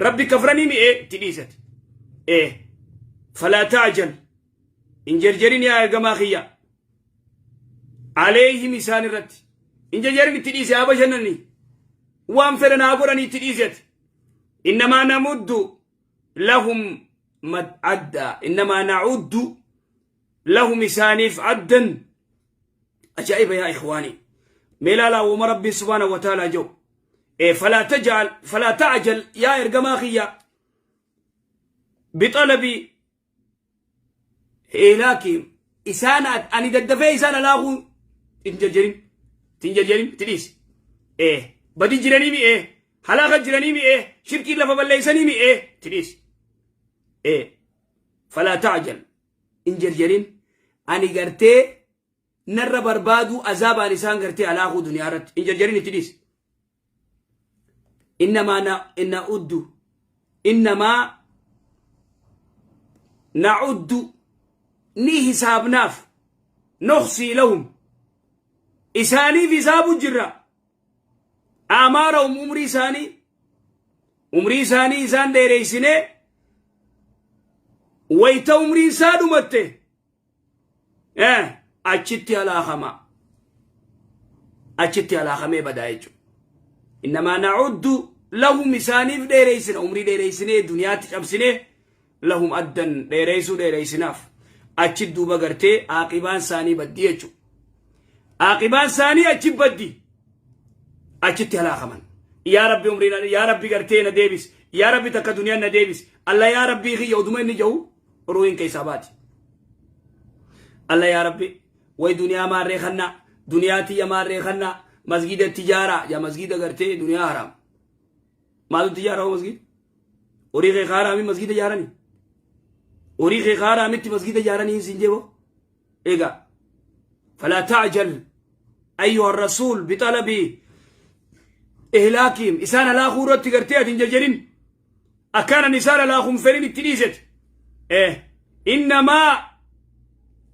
Rabbi kafranii mi'ee itti dhiisate. Ee falaa ta'jal hin jarjarin yaa ergamaa kiyya. Aleeyhim isaan irratti. Hin jarjarin itti dhiise haa bashannanii. Waan fedhan haa godhanii itti dhiisate. Innamaa namuddu lahum adda. Innamaa na'uddu lahum isaaniif addan ajaa'iba yaa ikhwaanii mee ilaalaa woma rabbiin subhaanahu wa ta'aalaa jedhu ee falaa taj'al falaa ta'jal yaa ergamaa kiyya bixalabi hilaakihim isaan ani daddafee isaan alaakuu hin jarjarin hin jarjarin itti dhiisi ee badi jiranii mi ee halaaka jiranii mi ee shirkii lafa balleeysanii mi ee itti dhiisi ee falaa ta'jal hin jarjarin ani gartee narra barbaaduu azaabaan isaan gartee alaakuu duniyaa irratti hin jarjarin itti dhiisi. Innamaa na'uddu innamaa na'uddu ni hisaabnaaf nuqsii lahum isaaniif hisaabu jirra amaarahum umrii isaanii Umrii isaanii isaan dheereysinee wayta umriin isaa dhumatte achitti halaakama. Achitti halaakamee badaa jechuudha. Innamaa na'uddu lahum isaaniif dheereysina umrii dheereysinee duniyaatti cabsinee lahum addan dheereysuu dheereysinaaf achi duuba gartee aaqibaan isaanii baddi jechuudha. Aaqibaan isaanii achi baddi. Achitti halaakaman. Yaa Rabbi umrii yaa Rabbi gartee na deebis. Yaa Rabbi takka duniyaan na deebis. Alla yaa Rabbii kiyya oduma inni jahu ruuhin keessaa baati. Alla yaa Rabbi way duniyaa maarree kannaa duniyaa tiyya maarree kannaa masgiida itti ijaaraa yaa masgiida gartee duniyaa haraam. Maaltu ijaaraa hoo masgiida? Horii kee haaraami masgiida ijaaranii? Horii kee haaraamitti masgiida ijaaranii hin siin jeeboo? Egaa falaa ta'jal ayyuha rasuul bixalabi ihlaakiim isaan halaakuu irratti gartee ati hin jarjarin akkaanan isaan halaakuun fedhin itti dhiiseti.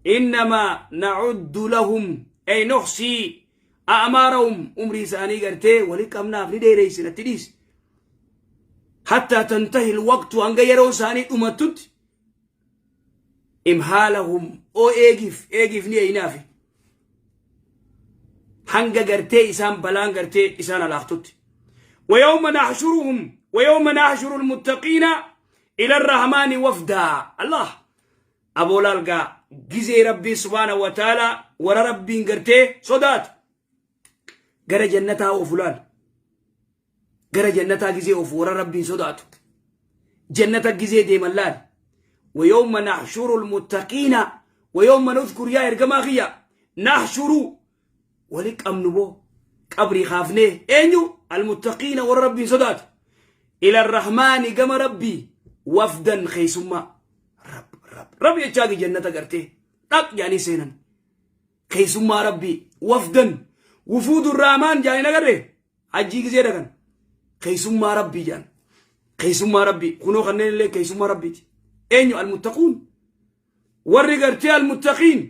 Innamaa na'uddu lahum ay nuhsii a'maarahum umrii isaanii gartee wali qabnaaf ni dheereysina itti dhiisi. Hattaa tantahi alwaqtu hanga yeroo isaanii dhumattutti imhaalahum oo eegiif eegiif ni eeynaafi hanga gartee isaan balaan gartee isaan alaaktutti. ويوم نحشرهم ويوم نحشر المتقين إلى الرحمن وفدا الله أبو لالقا جزي ربي سبحانه وتعالى ورا ربي قرتي صدات gara jannataa oofu laal gara jannataa gizee oofu warra rabbiin sodaatu jannata gizee deeman laal ويوم نحشر المتقين ويوم نذكر يا إرجما خيا نحشر ولك أمنبو قبري خافني أنيو المتقين والرب صدات إلى الرحمن كما ربي وفدا خيسما رب رب رب يجاك جنة قرتي رب يعني سينا Keessummaa Rabbii wafdan wufuudu raamaan jaan hin agarre hajjii gizee dhaqan keessummaa Rabbii jaan keessummaa Rabbii kunoo kanneen illee keessummaa Rabbiiti eenyu almuttaquun warri gartee almuttaqiin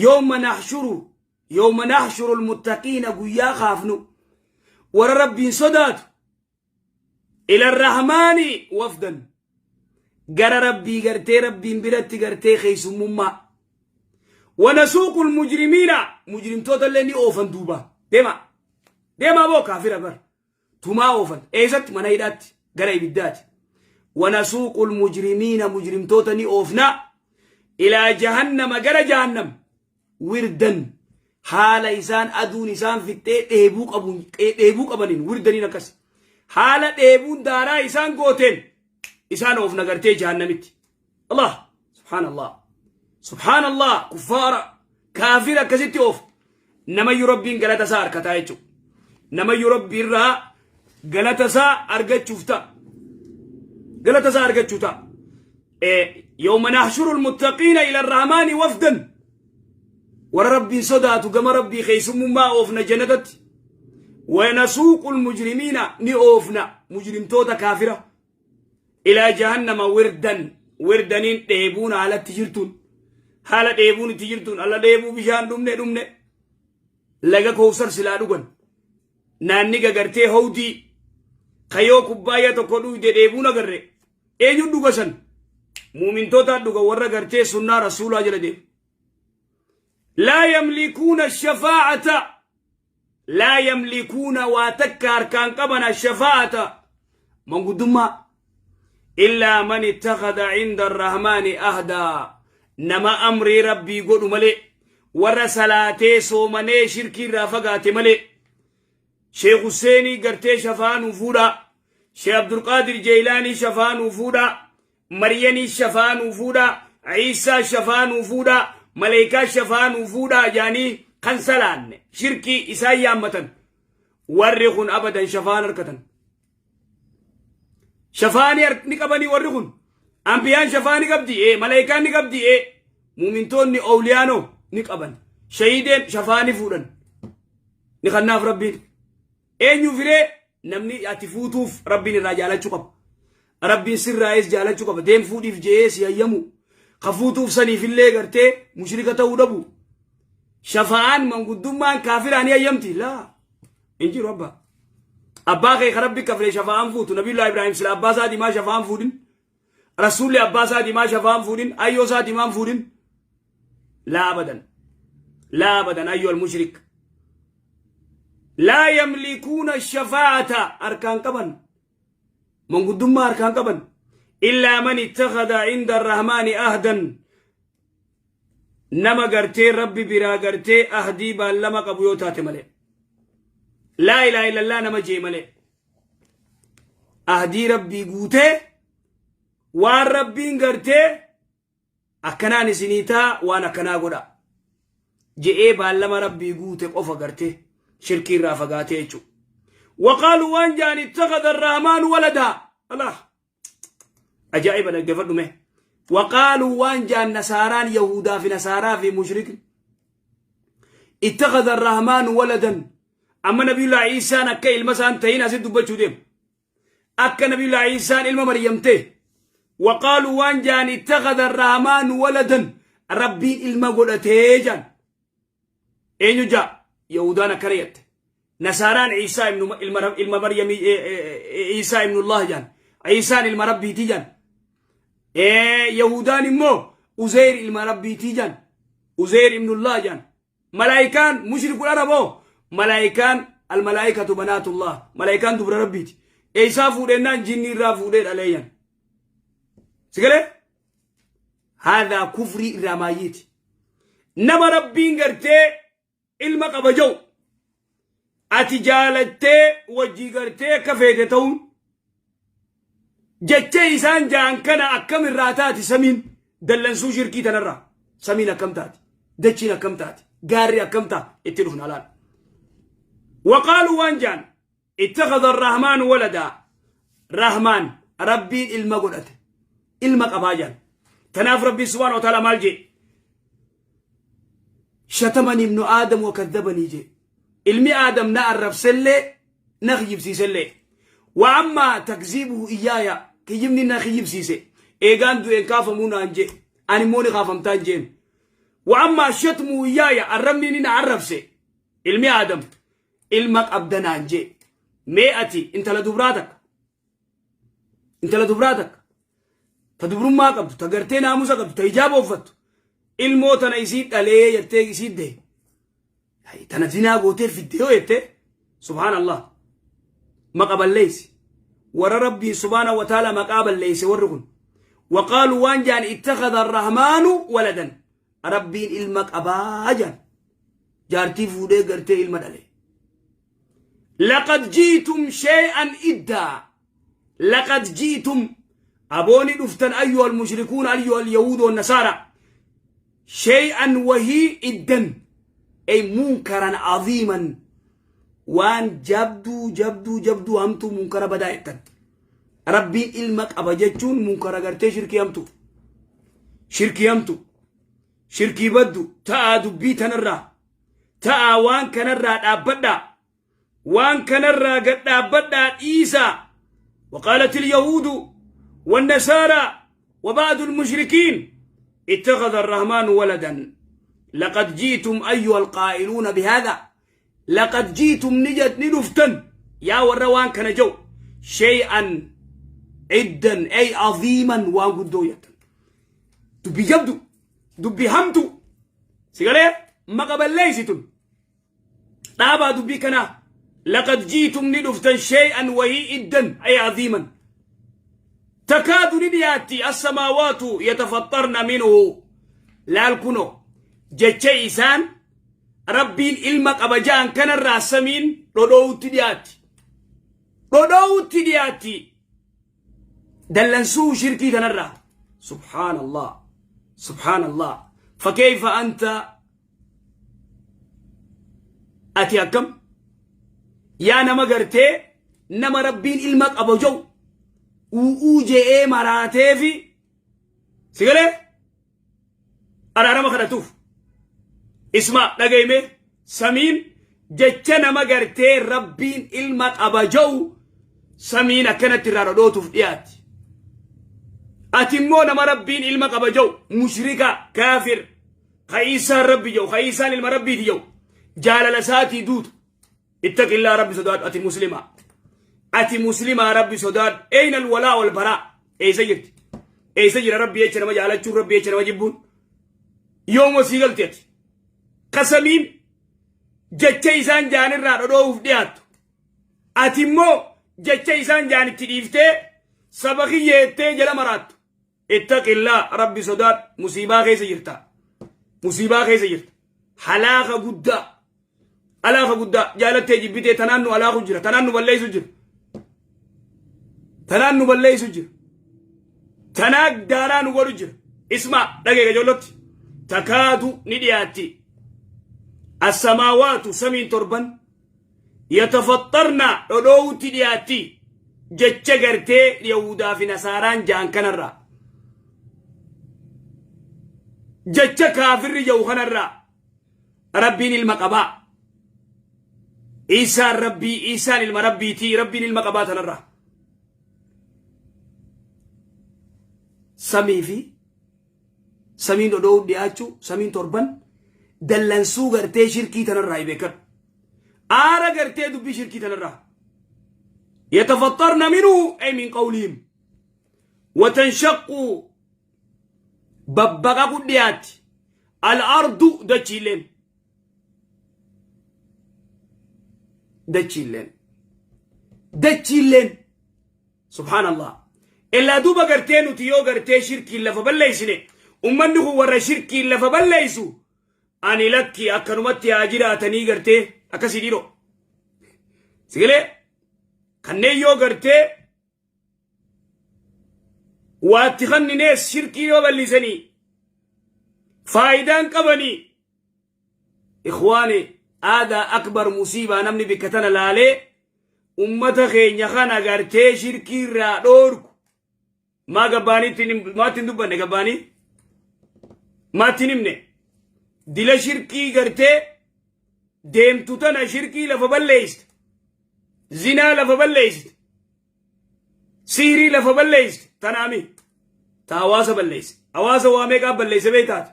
yooma nahshuru yooma nahshuru almuttaqiina guyyaa kaafnu warra Rabbiin sodaatu ila rahmaani wafdan gara rabbii gartee rabbiin biratti gartee keessummummaa wanasuuqul mujrimiina mujrimtoota illee ni oofan duuba deema deemaa boo kaafira bar tumaa oofan eessatti mana hidhaatti gara ibiddaati wanasuuqul mujrimiina mujrimtoota ni oofna ilaa jahannama gara jahannam wirdan haala isaan aduun isaan fixxee dheebuu qabuun dheebuu qabaniin wirdaniin akkas haala dheebuun daaraa isaan gooteen isaan of nagartee jahannamitti Allah subhaanallah subhaanallah kuffaara kaafira akkasitti of namayyuu rabbiin galata isaa arkataa jechuudha namayyuu rabbii irraa galata isaa argachuuf ta'a galata isaa argachuu ta'a yawma nahshuru almuttaqiina ila arrahmaani wafdan warra rabbiin sodaatu gama rabbii keessummummaa oofna jannatatti wanasuuqu almujrimiina ni oofna mujrimtoota kaafira ilaa jahannama wirdan wirdaniin dheebuun haalatti jirtuun haala dheebuun itti jirtuun alla dheebuu bishaan dhumne dhumne laga kowsar silaa dhugan naanni gagartee hawdii kayoo kubbaayyaa tokko dhuyde dheebuun agarre Eenyu dhuga san? Muumintootaa dhuga warra gartee sunnaa rasuulaa jala deemu. Laa yamlikuuna shafaa'ata laa yamlikuuna waa takka harkaan qaban ashafaa'ata manguddummaa illaa man ittakhadha inda arrahmaani ahdaa nama amrii rabbii godhu malee warra salaatee soomanee shirkii irraa fagaate malee Sheekh Husseenii gartee shafaa nuu fuudhaa Sheekh Abdulqaadir Jeeylaanii shafaa nuu fuudhaa Maryanii shafaa nuu fuudhaa Ciisaa shafaa nuu fuudhaa Maleekaa shafaa nuu fuudhaa jaanii kan salaanne shirkii isaan yaammatan warri kun abadan shafaan harkatan. Shafaa ni qabanii warri kun ambiyaan shafaa ni qabdi ee maleekaan ni qabdi ee muumintoonni owliyaanoo ni qaban shahiideen shafaa ni fuudhan ni kannaaf rabbiin eenyu firee namni ati fuutuuf rabbiin irraa jaalachuu qaba rabbiin sirraa'ees jaalachuu qaba deem fuudhiif je'ee si hayyamu ka fuutuuf saniifillee gartee mushrika ta'uu dhabu shafa'aan manguddummaan kaafiraa ni hayyamti laa hin jiru abbaa. Abbaa kee ka Rabbi kafre shafaa'an fuutu. Nabiyullaa Ibraahim sila abbaa isaatii maa shafaa'an fuudhin? Rasuulli abbaa isaatii maa shafaa'an fuudhin? Ayyoo isaatii maan fuudhin? Laa abadan. Laa abadan ayyoo al-mushrik. Laa yamlikuuna shafaa'ata harkaan qaban. Manguddummaa harkaan qaban. Illaa man ittakhadha inda arrahmaani ahdan. Nama gartee Rabbi biraa gartee ahdii baallama qabu yoo taate malee. Laa ilaaha illallah nama jee malee. Ahdii Rabbii guutee waan Rabbiin gartee akkanaan isinii taa waan akkanaa godha. Je'ee baallama Rabbii guute qofa gartee shirkii irraa fagaatee jechuudha. Waqaalu waan ja'an ittakhadha arrahmaanu waladaa. Allah. Ajaa'iba dhaggeeffadhu mee. Waqaaluu waan jaan nasaaraan Yahudaa fi nasaaraa fi mushrikni. Ittakhadha arrahmaanu waladan. Amma nabiyullaa Iisaan akka ilma isaan ta'in asitti dubbachuu deema. Akka nabiyullaa Iisaan ilma Maryam ta'e. Waqaaluu waan jaan ittakhadha arrahmaanu waladan. Rabbiin ilma godhatee jaan. Eenyu jaa? Yahudaan akkana jette. Nasaaraan Iisaa ibnu ilma ilma Maryamii Iisaa ibnullah jaan. Iisaan ilma Rabbiitii jaan. Yahudaan immoo Uzeyr ilma Rabbiitii jaan. Uzeyr ibnullah jaan. Malaayikaan mushrikul araboo malaayikaan almalaayikatu banaatullah malaayikaan dubra Rabbiiti. Eessaa fuudhennaan jinni irraa fuudhee dhalee jaan. Sigalee? Haadhaa kufrii irraa maayyiiti. Nama Rabbiin gartee ilma qaba jedhu ati jaalattee wajjii gartee akka feete ta'uun jecha isaan ja'an kana akkam irraa taati samiin dallansuu shirkii tanarraa samiin akkam taati dachiin akkam taati gaarri akkam ta'a itti dhufna laal. Waqaaluu waan ja'an ittakhadha arrahmaan waladaa rahmaan Rabbiin ilma godhate ilma qabaa ja'an. Tanaaf Rabbiin subhaanahu wa ta'ala maal jee? Shatamani ibnu Aadam wa kaddabanii jee. Ilmi Aadam na arrabsellee na kijibsiisellee. Wa ammaa takziibuhu iyyaaya kijibni na kijibsiise. Eegaan du'een kaafamuu naan jee. Ani immoo ni kaafamtaan jeen. Wa ammaa shatmuhu iyyaaya arrabni inni na arrabse. Ilmi Aadam ilma qabda naan jee. Mee ati intala dubraa takka. Intala dubraa takka. Ta dubrummaa qabdu, ta gartee naamusa qabdu, ta hijaaba uffattu. Ilmoo tana isii dhalee jettee isii dahe. Tana zinaa gootee fidde yoo jettee subhaanallah. Maqa balleessi. Warra Rabbiin subhaana wa ta'ala maqaa balleesse warri kun. Waqaalu waan jaan ittakhadha arrahmaanu waladan. Rabbiin ilma qabaa jaan. Jaartii fuudhee gartee ilma dhale. Laqad jiitum shay'an iddaa. Laqad jiitum abooni dhuftan ayyuhal mushrikuun ayyuhal yahuud wan nasaara. Shay'an wahii iddan ay munkaran aziiman waan jabduu jabduu jabduu hamtuu munkara badaa jettan. Rabbiin ilma qaba jechuun munkara gartee shirkii hamtuu. Shirkii hamtuu. Shirkii baddu ta'aa dubbii tanarraa. Ta'aa waan kanarraa dhaabbadhaa. Waan kanarraa gad dhaabbadhaa dhiisaa. وقالت اليهود والنصارى وبعض المشركين اتخذ الرحمن ولدا لقد جئتم أيها القائلون بهذا لقد جئتم نجد ندفتن يا وروان كان جو شيئا عدا أي عظيما وان قدوية دبي جبدو دبي همتو سيقالي ما قبل ليستن dhaabaa dubbii kanaa laqad jiitum ni dhuftan shay'an wahii iddan ay aziiman takaadu ni dhiyaatti assamaawaatu yatafaxxarna minhu laal kuno jecha isaan Rabbiin ilma qaba ja'an kanarraa samiin dhodhoo'utti dhiyaatti dhodhoo'utti dhiyaatti dallansuu shirkii tanarraa subhaanallah subhaanallah fakkeeyfa anta ati akkam yaa nama gartee nama Rabbiin ilma qaba jedhu u'uu je'ee maraateefi si galee araarama kadhatuuf isma dhagayme samiin jecha nama gartee Rabbiin ilma qaba jedhu samiin akkanatti irraa dhodhootuuf dhiyaatti. Ati immoo nama Rabbiin ilma qaba jedhu mushrika kaafir ka Iisaan Rabbi jedhu ka Iisaan ilma Rabbiiti jedhu jaalala isaatii duutu ittaqillaa Rabbi sodaadhu ati muslima. Ati muslimaa Rabbi sodaadhu. Eyna alwalaa wal baraa. Eessa jirti? Eessa jira Rabbi jecha nama jaalachuun, Rabbi jecha nama jibbuun? Yooma sii galte ati? Qasamiin jecha isaan jaanirraa dhodhoo'uuf dhiyaattu. Ati immoo jecha isaan jaanitti dhiiftee saba kiyya jettee jala maraattu. Ittaqillaa, Rabbi sodaadhu, musiibaa keessa jirta. Musiibaa keessa jirta. Halaaka guddaa. Halaaka guddaa jaalattee jibbitee tanaan nu halaaku jira. Tanaan nu balleessu jira. Tanaan nu balleessu jira. Tanaa daaraa nu godhu jira. Ismaa dhagee gajoollotti. Takaadu ni dhiyaatti. Assamaawaatu samiin torban. Yatafaxxarna dhodhoowutti dhiyaatti jecha gartee Yahudaa fi Nasaaraan ja'an kanarraa. Jecha kaafirri ja'u kanarraa Rabbiin ilma qabaa. Isaan Rabbii, Isaan ilma Rabbiitii, Rabbiin ilma qabaa tanarraa. Samii fi samiin dhodhoo'uu dhiyaachuu, samiin torban dallansuu gartee shirkii tanarraa hin beekadhu. Aara gartee dubbii shirkii tanarraa. Yatafaxxarna minhu ay min qawlihim. Watanshaqu babbaqaqu dhiyaatti. Al-ardu dachiileen. Dachiileen. Dachiileen. Subhaanallah. Illaa duuba gartee nuti yoo gartee shirkiin lafa balleessine, ummanni kun warra shirkiin lafa balleessu, ani lakki akkanumatti haa jiraatanii gartee akkasii dhiiroo. Sigilee kanneen yoo gartee waatti kanninees shirkii yoo bal'isanii faayidaan qabanii. Ikhwaani, aadaa akbar musiibaa namni bikka tana laalee ummata keenya kana gartee shirkii irraa dhoorku maa gabbaaniitti maatti hin dubbanne, gabbaanii maatti hin himne, dila shirkii gartee deemtu tana, shirkii lafa balleessite, zinaa lafa balleessite, sihrii lafa balleessite tanaami ta hawaasa balleesse. Hawaasa waa meeqaa balleesse beektaati?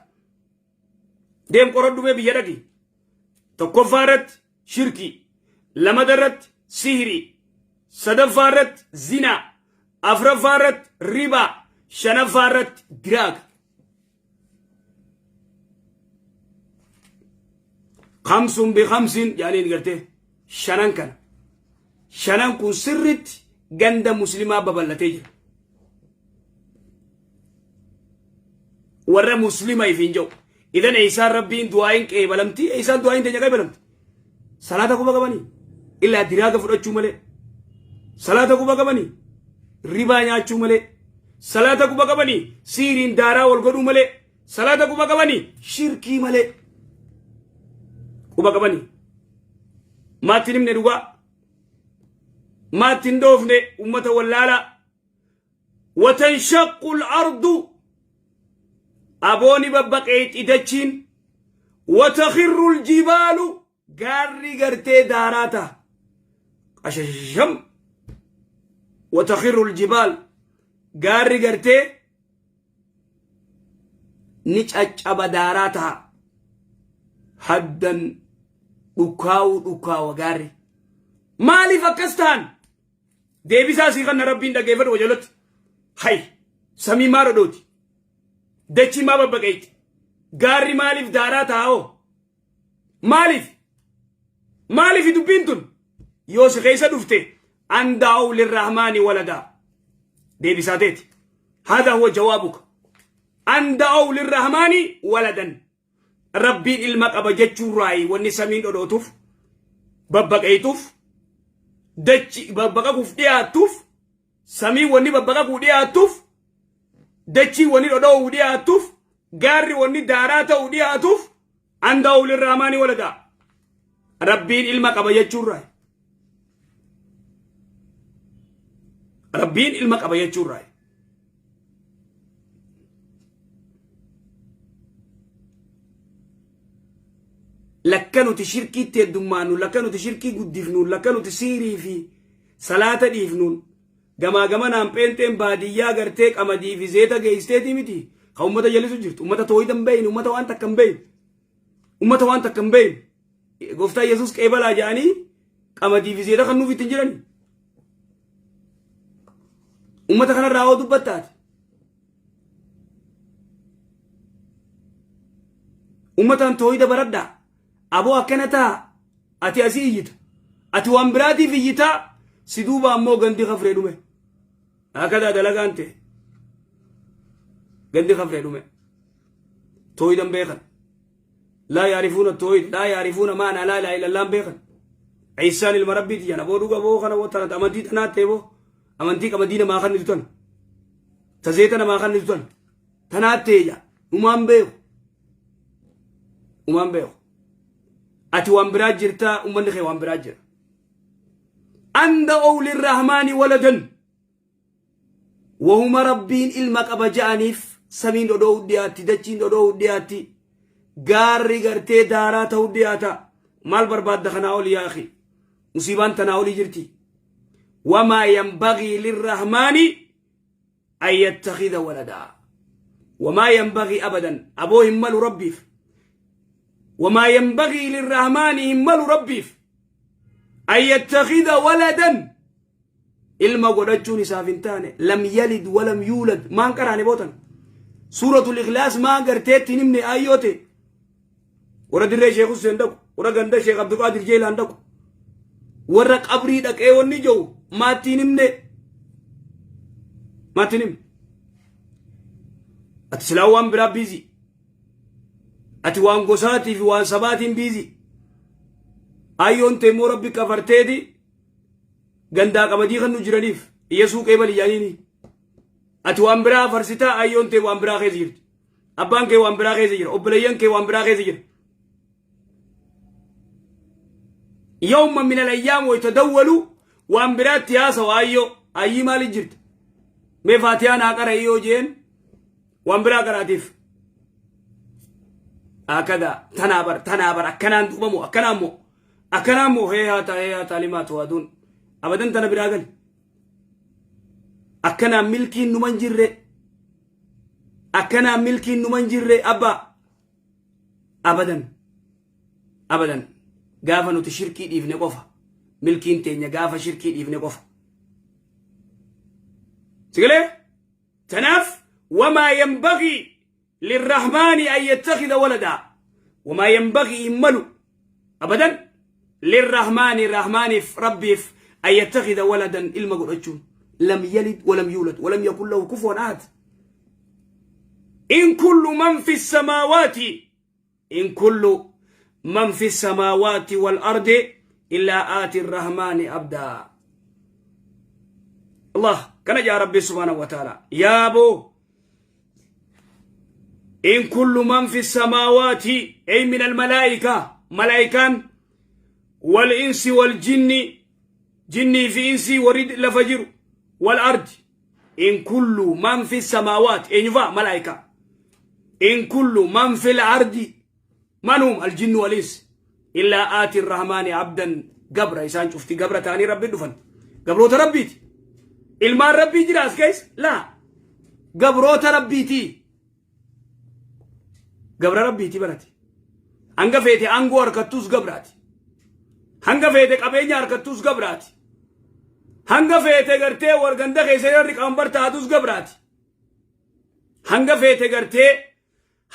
Deem qoradhu, mee biyya dhaqi. Tokkoffaa irratti shirkii, lamada irratti sihrii, sadaffaa irratti zinaa, afraffaa irratti ribaa, shanaffaa irratti diraaga. Kamsun bi kamsin jaaniin gartee shanan kana. Shanan kun sirritti ganda muslimaa babal'atee jira. Warra muslima ifiin jedhu. Idan eeysaan Rabbiin du'aayin qeebalamti? Eeysaan du'aayin teenya qeebalamti? Salaata quba qabanii? Illaa diraaga fudhachuu malee. Salaata quba qabanii? Ribaa nyaachuu malee. Salaata quba qabanii? Siiriin daaraa wal godhuu malee. Salaata quba qabanii? Shirkii malee. Quba qabanii? Maatti himne dhugaa. Maatti hin dhoofne ummata wallaalaa. Watanshaqu al-ardu abooni babbaqeexi dachiin, watakirru al-jibaalu gaarri gartee daaraa ta'a. Qashasham, watakirru al-jibaal gaarri gartee ni caccaba, daaraa ta'a. Haddan dhukkaa'uu dhukkaawa gaarri. Maaliif akkas ta'an? Deebisaa sii kanna Rabbiin, dhaggeeffadhu wajalatti. Hay, samii maa dhodhooti? Dachii maa babbaqeetti? Gaarri maaliif daaraa taa'oo? Maaliif? Maaliif dubbiin tun? Yoo si keessa dhufte an daa'u lirrahmaani waladaa. Deebisaa teeti. Haadaa huwa jawaabuka. An da'u lirrahmaani waladan. Rabbiin ilma qaba jechuurraayi wanni samiin dhodhootuuf, babbaqeeytuuf, dachi babbaqaquuf dhiyaattuuf, samiin wanni babbaqaquu dhiyaattuuf, dachii wanni dhodhoo'uu dhiyaattuuf, gaarri wanni daaraa ta'uu dhiyaatuuf, an da'uu lirrahmaani waladaa. Rabbiin ilma qaba jechuurraayi. Rabbiin ilma qaba jechuurraayi. Lakka nuti shirkiitti heddummaannu, lakka nuti shirkii guddifnuun, lakka nuti siirii fi salaata dhiifnuun, gamaa gamanaan pheenxeen baadiyyaa gartee qamadii fi zeeta geeysteetii miti ka ummata jallisu jirtu, ummata tooyida hin beeyne, ummata waan takka hin beeyne, ummata waan takka hin beeyne. Gooftaa Yesuus qeebalaa jedhanii qamadii fi zeeta kan nuuf ittiin jirani. Ummata kanarraa hoo dubbattaati? Ummataan toohida baradhaa. Aboo akkana ta'a. Ati asii iyyita. Ati waan biraatiif iyyitaa si duuba ammoo gandi kafree dhume. Akkadaa dalagaan ta'e. Gandi kafree dhume. Toohidan beekan. Laa yaarifuuna toohid laa yaarifuuna maanaa laa ilaaha illallaan beekan. Ciisaan ilma rabbiiti jedhan aboo dhuga boo kana tana amantii tanaa ta'e boo amantii qamadii namaa kan nitu tana. Tazeeta namaa kan nitu tana. Tanaa ta'e jaa umaan beeku. Umaan beeku. Ati waan biraa jirtaa ummanni kee waan biraa jira. Anda oolirrahmaani waladan. Wahuma Rabbiin ilma qaba ja'aniif samiin dhodhoo'u dhiyaatti, dachiin dhodhoo'u dhiyaatti, gaarri gartee daaraa ta'u dhiyaata. Maal barbaadda kanaa oli yaa akhi? Musiibaan tanaa olii jirti. Wamaa yanbagii lirrahmaani an yattakhidha waladaa. Wamaa yanbagii abadan aboo hin malu Rabbiif. Wamaa yanbagii lirrahmaani hin malu Rabbiif an yattakhidha waladan Ilma godhachuun isaaf hin taane. Lam yalid walam yuulad. Maan qaraane bootan. Suuratul Ikhlaas maan garteetti hin himne aayyoo ta'e. Warra dirree Sheekh Hussein dhaqu. Warra ganda Sheekh Abdulqaadir Jeelaan dhaqu. Warra qabrii dhaqee wanni jiru maatti hin himne. Maatti hin himne. Ati silaa waan biraa biizii. Ati waan gosaatii fi waan sabaatiin biizii. Aayyoon ta'e immoo rabbi kafarteeti. Gandaa qamadii kan nu jiraniif Iyasuu qeebali jaaniini. Ati waan biraa farsitaa ayyoon tee waan biraa keessa jirti. Abbaan kee waan biraa keessa jira. Obboleeyyan kee waan biraa keessa jira. Yawma min alayyaam waytadawwalu waan biraatti haasawa ayyoo ayyii maali jirta? Mee faatiyaa naa qara'i yoo jeen waan biraa qaraatiif. Akada tanaa bar tanaa bar akkanaan duubamu akkanaan moo Akkanaa immoo hee haata hee haata limaa tu'aduun abadan tana biraa gali. Akkanaan milkiin numan jirre. Akkanaan milkiin numan jirre abbaa. Abadan. Abadan. Gaafa nuti shirkii dhiifne qofa. Milkiin teenya gaafa shirkii dhiifne qofa. Sigalee? Tanaaf wamaa yanbagii lirrahmaani an yattakhidha waladaa wamaa yanbagii hin malu abadan lirrahmaani rahmaaniif rabbiif an yattakhidha waladan ilma godhachuun lam yalid walam yuulad walam yakun lahu kufuwan ahad in kullu man fi samaawaati in kullu man fi samaawaati wal ardi illaa aati rahmaani abdaa Allah kana jaa rabbi subhaanahu wa ta'ala yaaboo In kullu man fi samaawaati ay min almalaa'ika malaa'ikaan wal insi wal jinni jinnii fi insii warri lafa jiru wal ardi in kullu man fi samaawaati eenyu fa'a malaa'ikaa in kullu man fi ardi manhum aljinnu wal insi illaa aati rahmaani abdan gabra isaan cufti gabra ta'anii rabbi dhufan gabroota rabbiiti ilmaan rabbii jira as keessa laa gabroota rabbiiti gabra rabbiiti barati hanga feete aangoo harkattuus gabraati hanga feete qabeenya harkattuus gabraati hanga feete gartee warganda keessa yarri qaambar taatus gabraati hanga feete gartee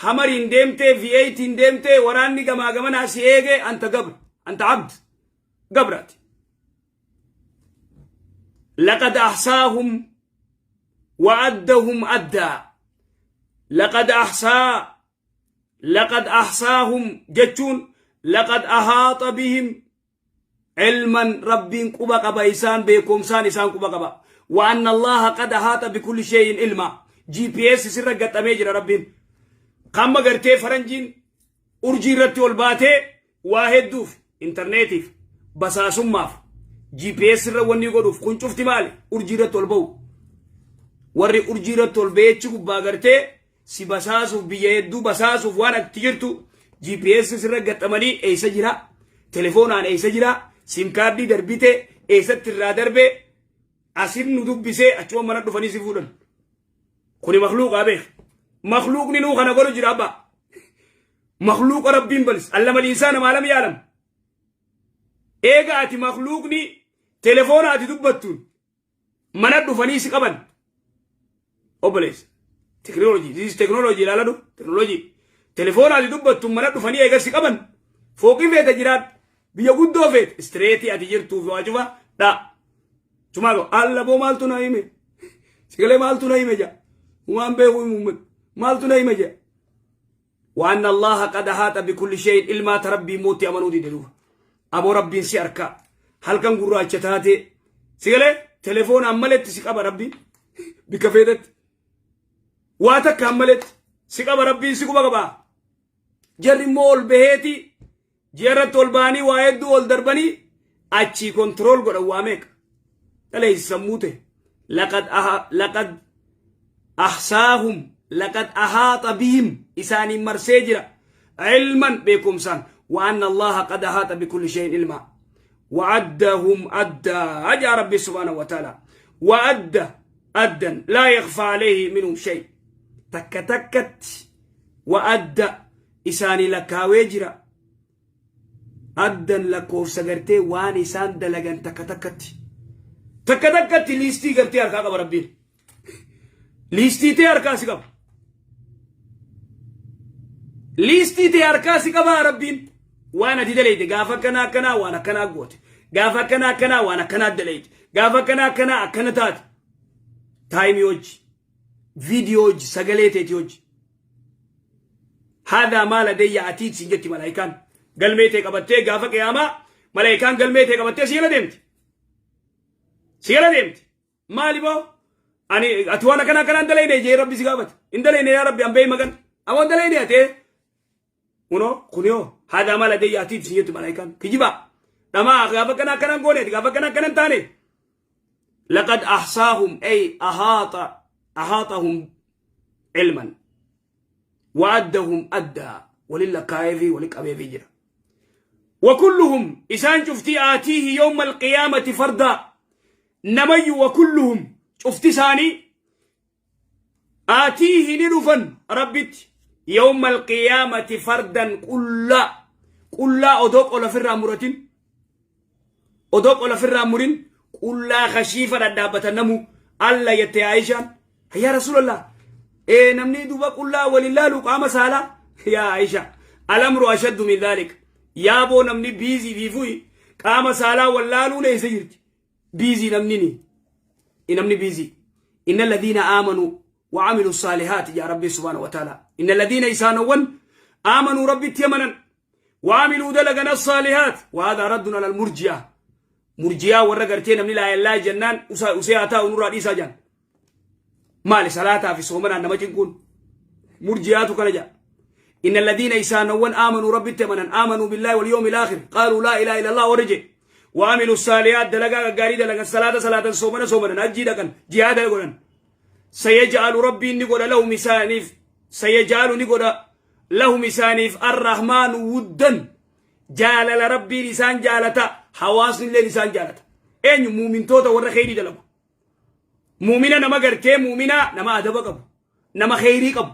Hamariin deemtee V8 deemtee waraanni gamaa gamanaa si eege anta gabra anta abd gabraati. Laqad ahsaahum wa addahum addaa. Laqad ahsaa laqad ahsaahum jechuun laqad ahaaxa bihim Ilman Rabbiin quba qaba isaan beekumsaan isaan quba qaba. Wa anna Allaha qad ahaata bikulli shay'in ilma. GPS sirra gaxamee jira Rabbiin. Kamma gartee faranjiin urjii irratti ol baatee waa hedduuf intarneetiif basaasummaaf GPS irra wanni godhuuf kun cufti maali urjii irratti ol ba'u. Warri urjii irratti ol ba'ee achi gubbaa gartee si basaasuuf biyya hedduu basaasuuf waan ati jirtu GPS sirra gaxamanii eessa jira telefoonaan eessa jira sim kaardii darbite eessatti irraa darbe asin nu dubbisee achuma mana dhufanii si fuudhan kuni makluuqaa beek makluuqni nuu kana godhu jira abbaa makluuqa rabbiin balis allama insaana maa lam yaalam eega ati makluuqni telefoona ati dubbattuun mana dhufanii si qaban. Obboleessa. Teknoolojii. This is teknoolojii ilaaladhu. Teknoolojii. Telefoona ati dubbattu mana dhufanii eegas si qaban. Fooqii feete jiraadhu. Biyya guddoo feete. Istireetii ati jirtuu fi waa cufa dha. Cumaa qabu. Alla boo maaltu na hime? Sigalee maaltu na hime jaa. Waan beeku himu maaltu na hime jaa. Waan Allaha qad ahaata bikulli shay'in ilmaa ta rabbii mootti amanuu dide duuba. Aboo rabbiin si arkaa. Halkan gurraacha taatee. Sigalee telefoonaan maletti si qaba rabbiin. Bikka feetetti. Waa takkaan maletti si qaba rabbiin si quba qaba. Jarri immoo ol baheeti ji'a irratti ol ba'anii waa hedduu ol darbanii achii kontirool godhan waa meeqa. Dhaleessi sammuu ta'e. Laqad laqad ahsaahum laqad ahaata bihim isaaniin marsee jira. Ilman beekumsaan wa anna Allaha qad ahaata bikulli shay'in ilmaa. وعدهم أدى أجا ربي سبحانه وتعالى وأدى أدا لا يخفى عليه منهم شيء تك تكت وأدى إساني لكاوي جرا أدا لكوف سغرتي وان إسان دلغن تك تكت تك تكت ليستي غرتي أركا قب ربي ليستي تي أركا سيقب ليستي تي أركا سيقب ربين waan ati dalayte gaafa akkanaa akkanaa waan akkanaa goote gaafa akkanaa akkanaa waan akkanaa dalayte gaafa akkanaa akkanaa akkana taate taayimii hojji viidiyoo hojji sagalee teeti hojji haadhaa maal adayya atiid siin jetti malaayikaan galmee tee qabattee gaafa qiyaamaa malaayikaan galmee tee qabattee si jala deemti si jala deemti. Maali boo? Ani ati waan akkana akkanaan dalayne jee rabbi si gaafate. Hin dalayne yaa rabbi an beey magan. Amoon dalayne atee. Kunoo kunoo haadhaa maal adee yaatii isin jettu malaayikaan kijibaa. Dhamaa gaafa akkana akkanaan goone ati gaafa akkana akkanan taane. Laqad ahsaahum ay ahaata ahaatahum ilman wa'addahum addaa walin lakkaa'eefi walin qabeefi jira. Wakulluhum isaan cuftii aatiihi yawma alqiyaamati fardaa namayyu wakulluhum cufti isaanii aatiihi ni dhufan rabbitti yawma alqiyaamati fardan qullaa qullaa odoo qola ofirraa muratin odoo qola ofirraa murin qullaa kashiifa dhadhaabbatan namu alla jette Aishaan yaa Rasuulallah ee namni duuba qullaa waliin laalu qaama saalaa yaa Aisha alamru ashaddu min dhaalik yaaboo namni biizii fi fuyi qaama saalaa wal laaluun eessa jirti biizii namni ni namni biizii inna alladhiina aamanuu وعملوا الصالحات يا ربي سبحانه وتعالى إن الذين إسانون آمنوا ربي تيمنا وعملوا دلقنا الصالحات وهذا رد على المرجئة مرجئة ورا gartee namni laa ilaaha jennaan usee haa taa'u nurraa dhiisaa jaan maali salaataa fi soomanaan nama cinquun murji'aatu kana jedha إن الذين إسانون آمنوا ربي تمنا آمنوا بالله واليوم الآخر قالوا لا إله إلا الله ورجع وعملوا الصالحات دلقا غاري دلقا صلاة صلاة صومنا صومنا أجي دقن جهاد قولن سيجعل ربي نقول لهم إسانيف سيجعل نقول لهم إسانيف الرحمن ودا jaalala rabbiin isaan jaalata hawaasni illee isaan jaalata eenyu muumintoota warra kheyrii dalagu muumina nama gartee muumina nama adaba qabu nama kheyrii qabu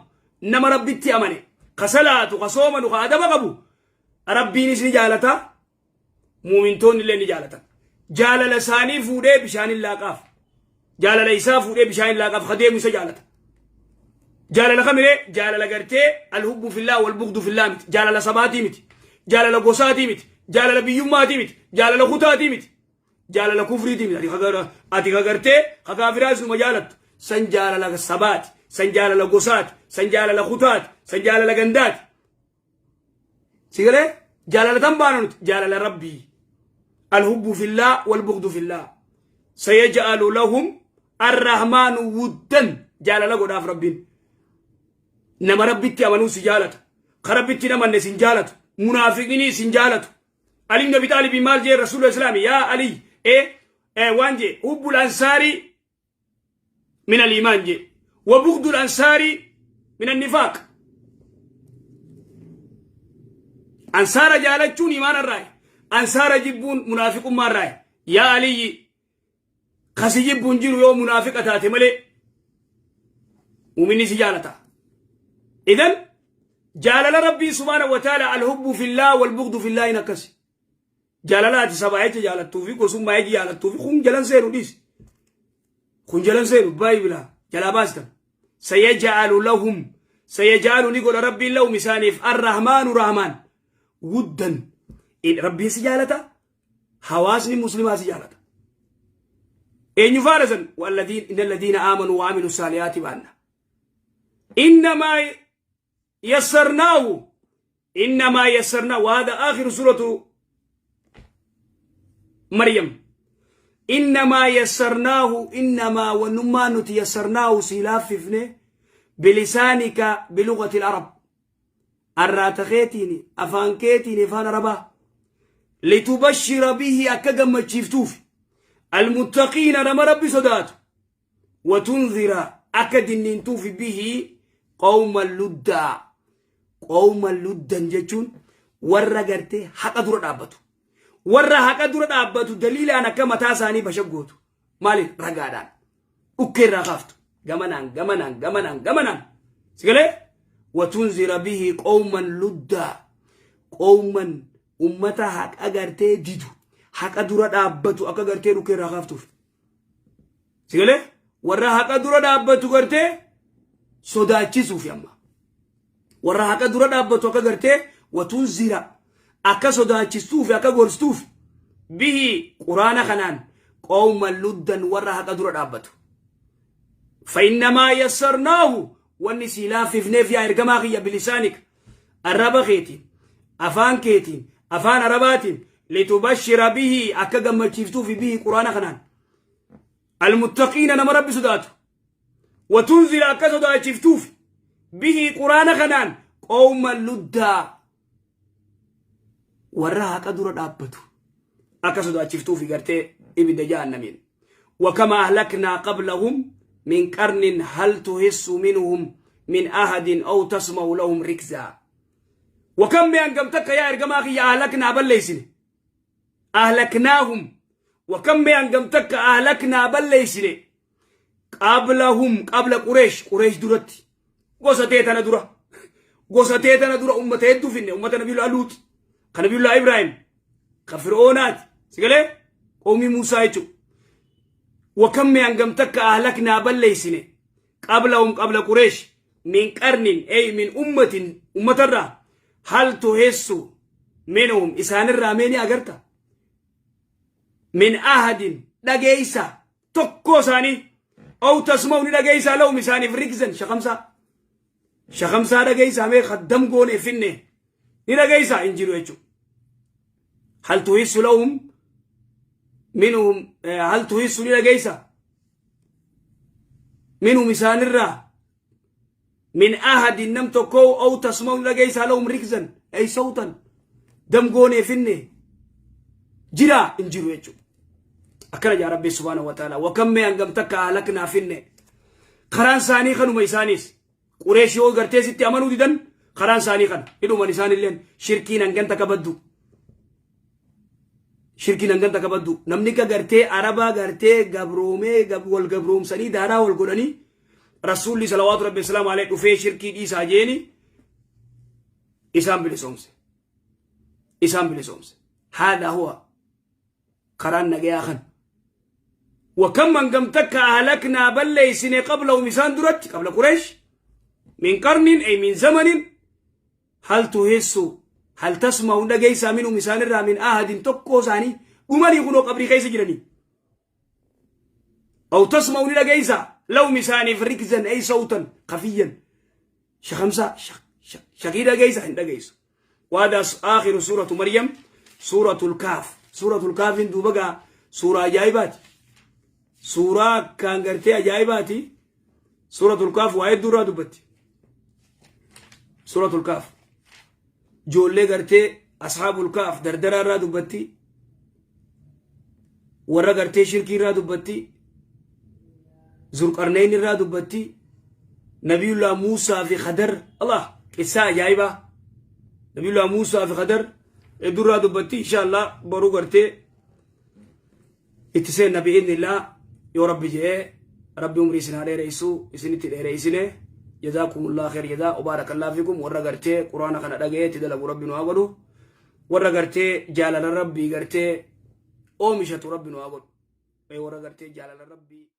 nama rabbitti amane ka salaatu ka soomanu ka adaba qabu rabbiinis ni jaalata muumintoonni illee ni jaalatan jaalala isaanii fuudhee bishaan laaqaaf jaalala isaa fuudhee bishaan laaqaaf ka deemu isa jaalata jaalala kamiree jaalala gartee alhubbu fillah wal bughdu fillah miti jaalala sabaatii miti jaalala gosaatii miti jaalala biyyummaatii miti jaalala kutaatii miti jaalala kufriitii miti ati ka gartee ka kaafiraas numa jaalattu san jaalala sabaati san jaalala gosaati san jaalala kutaati san jaalala gandaati si galee jaalala tan baana nuti jaalala rabbii alhubbu fillah wal bughdu fillah sayaj'alu lahum arrahmaanu wuddan jaalala godhaaf rabbiin nama rabbitti amanuu si jaalata ka rabbitti hin amanne sin jaalatu munaafiqni sin jaalatu Ali ibn Abi Talib maal jee rasuula islaami yaa Ali ee waan jee hubbul ansaarii من الإيمان جي وبغض الأنصار من النفاق أنصار جالتشون إيمان الرأي أنصار جبون منافق ما الرأي يا علي خسي جبون جيرو يوم منافق أتاتي ملي ومني سجالتا إذن جالل ربي سبحانه وتعالى الحب في الله والبغض في الله نكسي Jaalala ati sabaa jecha jaalattuu fi gosummaa jecha jaalattuu fi kun jalan seenu dhiisi. Kun jalan seenu baay'ee bilaa jalaa baasitan. Sayaja'alu lahum sayaja'alu ni godha Rabbiin lahum isaaniif arrahmaanu rahmaan wuddan. Rabbiin si jaalata, hawaasni muslimaa si jaalata. Eenyu faana san? Walladiin inna alladhiina aamanuu wa amilu saalihaati baanna. Innamaa yassarnaahu innamaa yassarnaa waada aakhiru suuratu Maryam. Innamaa yassarnaahu innamaa wannummaa nuti yassarnaahu sii laaffifne bilisaanika bilugati arab arraata keetiin afaan keetiin afaan arabaa litubashshira bihi akka gammachiiftuuf almuttaqiina nama Rabbi sodaatu watunzira akka dinniintuufi bihi qawman luddaa. Qawman luddan jechuun warra gartee haqa dura dhaabbatu, warra haqa dura dhaabbatu daliilaan akka mataa isaanii bashaggootu maaliif ragaadhaan dhukkee irraa kaaftu gamanaan gamanaan gamanaan gamanaan sigalee watunzira bihi qawman luddaa qawman ummata haqa gartee didu haqa dura dhaabbatu akka gartee dhukkee irraa kaaftuuf. Sigalee warra haqa dura dhaabbatu gartee sodaachisuufi amma. Warra haqa dura dhaabbatu akka gartee watunzira akka sodaachistuufi akka gorstuuf bihi quraana kanaan qawman luddan warra haqa dura dhaabbatu. Fa'innamaa yassarnaahu wanni sii laaffifneef yaa ergamaa kiyya bilisaanika arraba keetiin afaan keetiin afaan arabaatiin litubashira bihi akka gammachiiftuufi bihi quraana kanaan almuttaqiina nama Rabbi sodaatu watunzira akka sodaachiftuuf bihi quraana kanaan qawma luddaa warra haqa dura dhaabbatu akka sodaachiftuufi gartee ibidda jahannamiin. Wakama ahlaknaa qablahum min qarnin hal tuhissu minhum min ahadin aw tasma'u lahum rikzaa. Wakam mee hangam takka yaa ergamaa kiyya ahlaknaa balleeysine ahlaknaahum wakam mee hangam takka ahlaknaa balleeysine qablahum qabla Qureesh Qureesh duratti gosa tee tana dura gosa tee tana dura ummata hedduu finne, ummata Nabiyullah Luut, ka Nabiyullah Ibrahim, ka Fir'oonaati sigalee qawmii Muusaa jechuudha. Wakam mee hangam takka ahlaknaa balleeysine qablahum qabla Qureesh min qarnin ay min ummatin ummatarraa hal tuhissu minhum isaanirraa mee ni agarta min ahadin dhageeysa tokkoo isaanii aw tasma'u ni dhageeysaa lahum isaaniif rikzan shakamsaa shakamsaa dhageeysaa mee kaddam goone finne ni dhageeysaa hin jiru jechuudha. Hal tuhissu lahum minhum hal tuhissu ni dhageeysa minhum isaanirraa min ahadin nam tokko aw tasma'u ni dhageeysaa lahum rikzan ay sawtan dam goonee finne jira hin jiru jechuudha. Akkana jaa Rabbi subhaanahu wa ta'ala wakam mee hangam takka ahlaknaa finne karaan isaanii kanuma. Isaaniis Qureesh yoo gartee sitti amanuu didan karaan isaanii kana hidhuman isaanilleen shirkiin hangan takka baddu, shirkiin hangan takka baddu. Namni ka gartee arabaa gartee gabroomee wal gabroomsanii daaraa wal godhanii Rasuulli salawaatu Rabbi salaamu alayhi dhufee shirkii dhiisaa jeeni isaan bilisoomse, isaan bilisoomse. Haadha huwa karaan nagayaa kan wakam hangam takka ahlaknaa balleeysine qablahum isaan duratti qabla Qureesh min qarnin ay min zamanin hal tuhissu hal tasma'u dhageeysaa minhum isaanirraa min ahadin tokkoo isaanii dhumanii kunoo qabrii keessa jiranii aw tasma'u ni dhageeysaa lahum isaaniif rikzan ay sawtan khafiyyan shakamsaa shakii dhageeysaa hin dhageeysu. وهذا آخر سورة مريم سورة الكهف. سورة الكهف دوبا سورة عجائبات سورة كان قرتي عجائباتي سورة الكهف وآية درا دبتي سورة الكهف جولي قرتي أصحاب الكهف دردرا را دبتي warra gartee shirkii irraa dubbatti, Zulqarnayn irraa dubbatti, Nabiyullah Muusaa fi Khadar. Allah qissaa ajaa'ibaa Nabiyullah Muusaa fi Khadar hedduu irraa dubbatti. Insha Allah boruu gartee itti seenna bi'idhnillah yoo Rabbi je'ee. Rabbi umrii isin haa dheereessu, isinitti dheereessine. Jazaakumullah khair jazaa wa fikum. Warra gartee quraana kana dhaga'ee itti dalagu Rabbi nu haa godhu. Warra gartee jaalala Rabbii gartee oomishatu Rabbi nu haa godhu. Warra gartee jaalala Rabbii.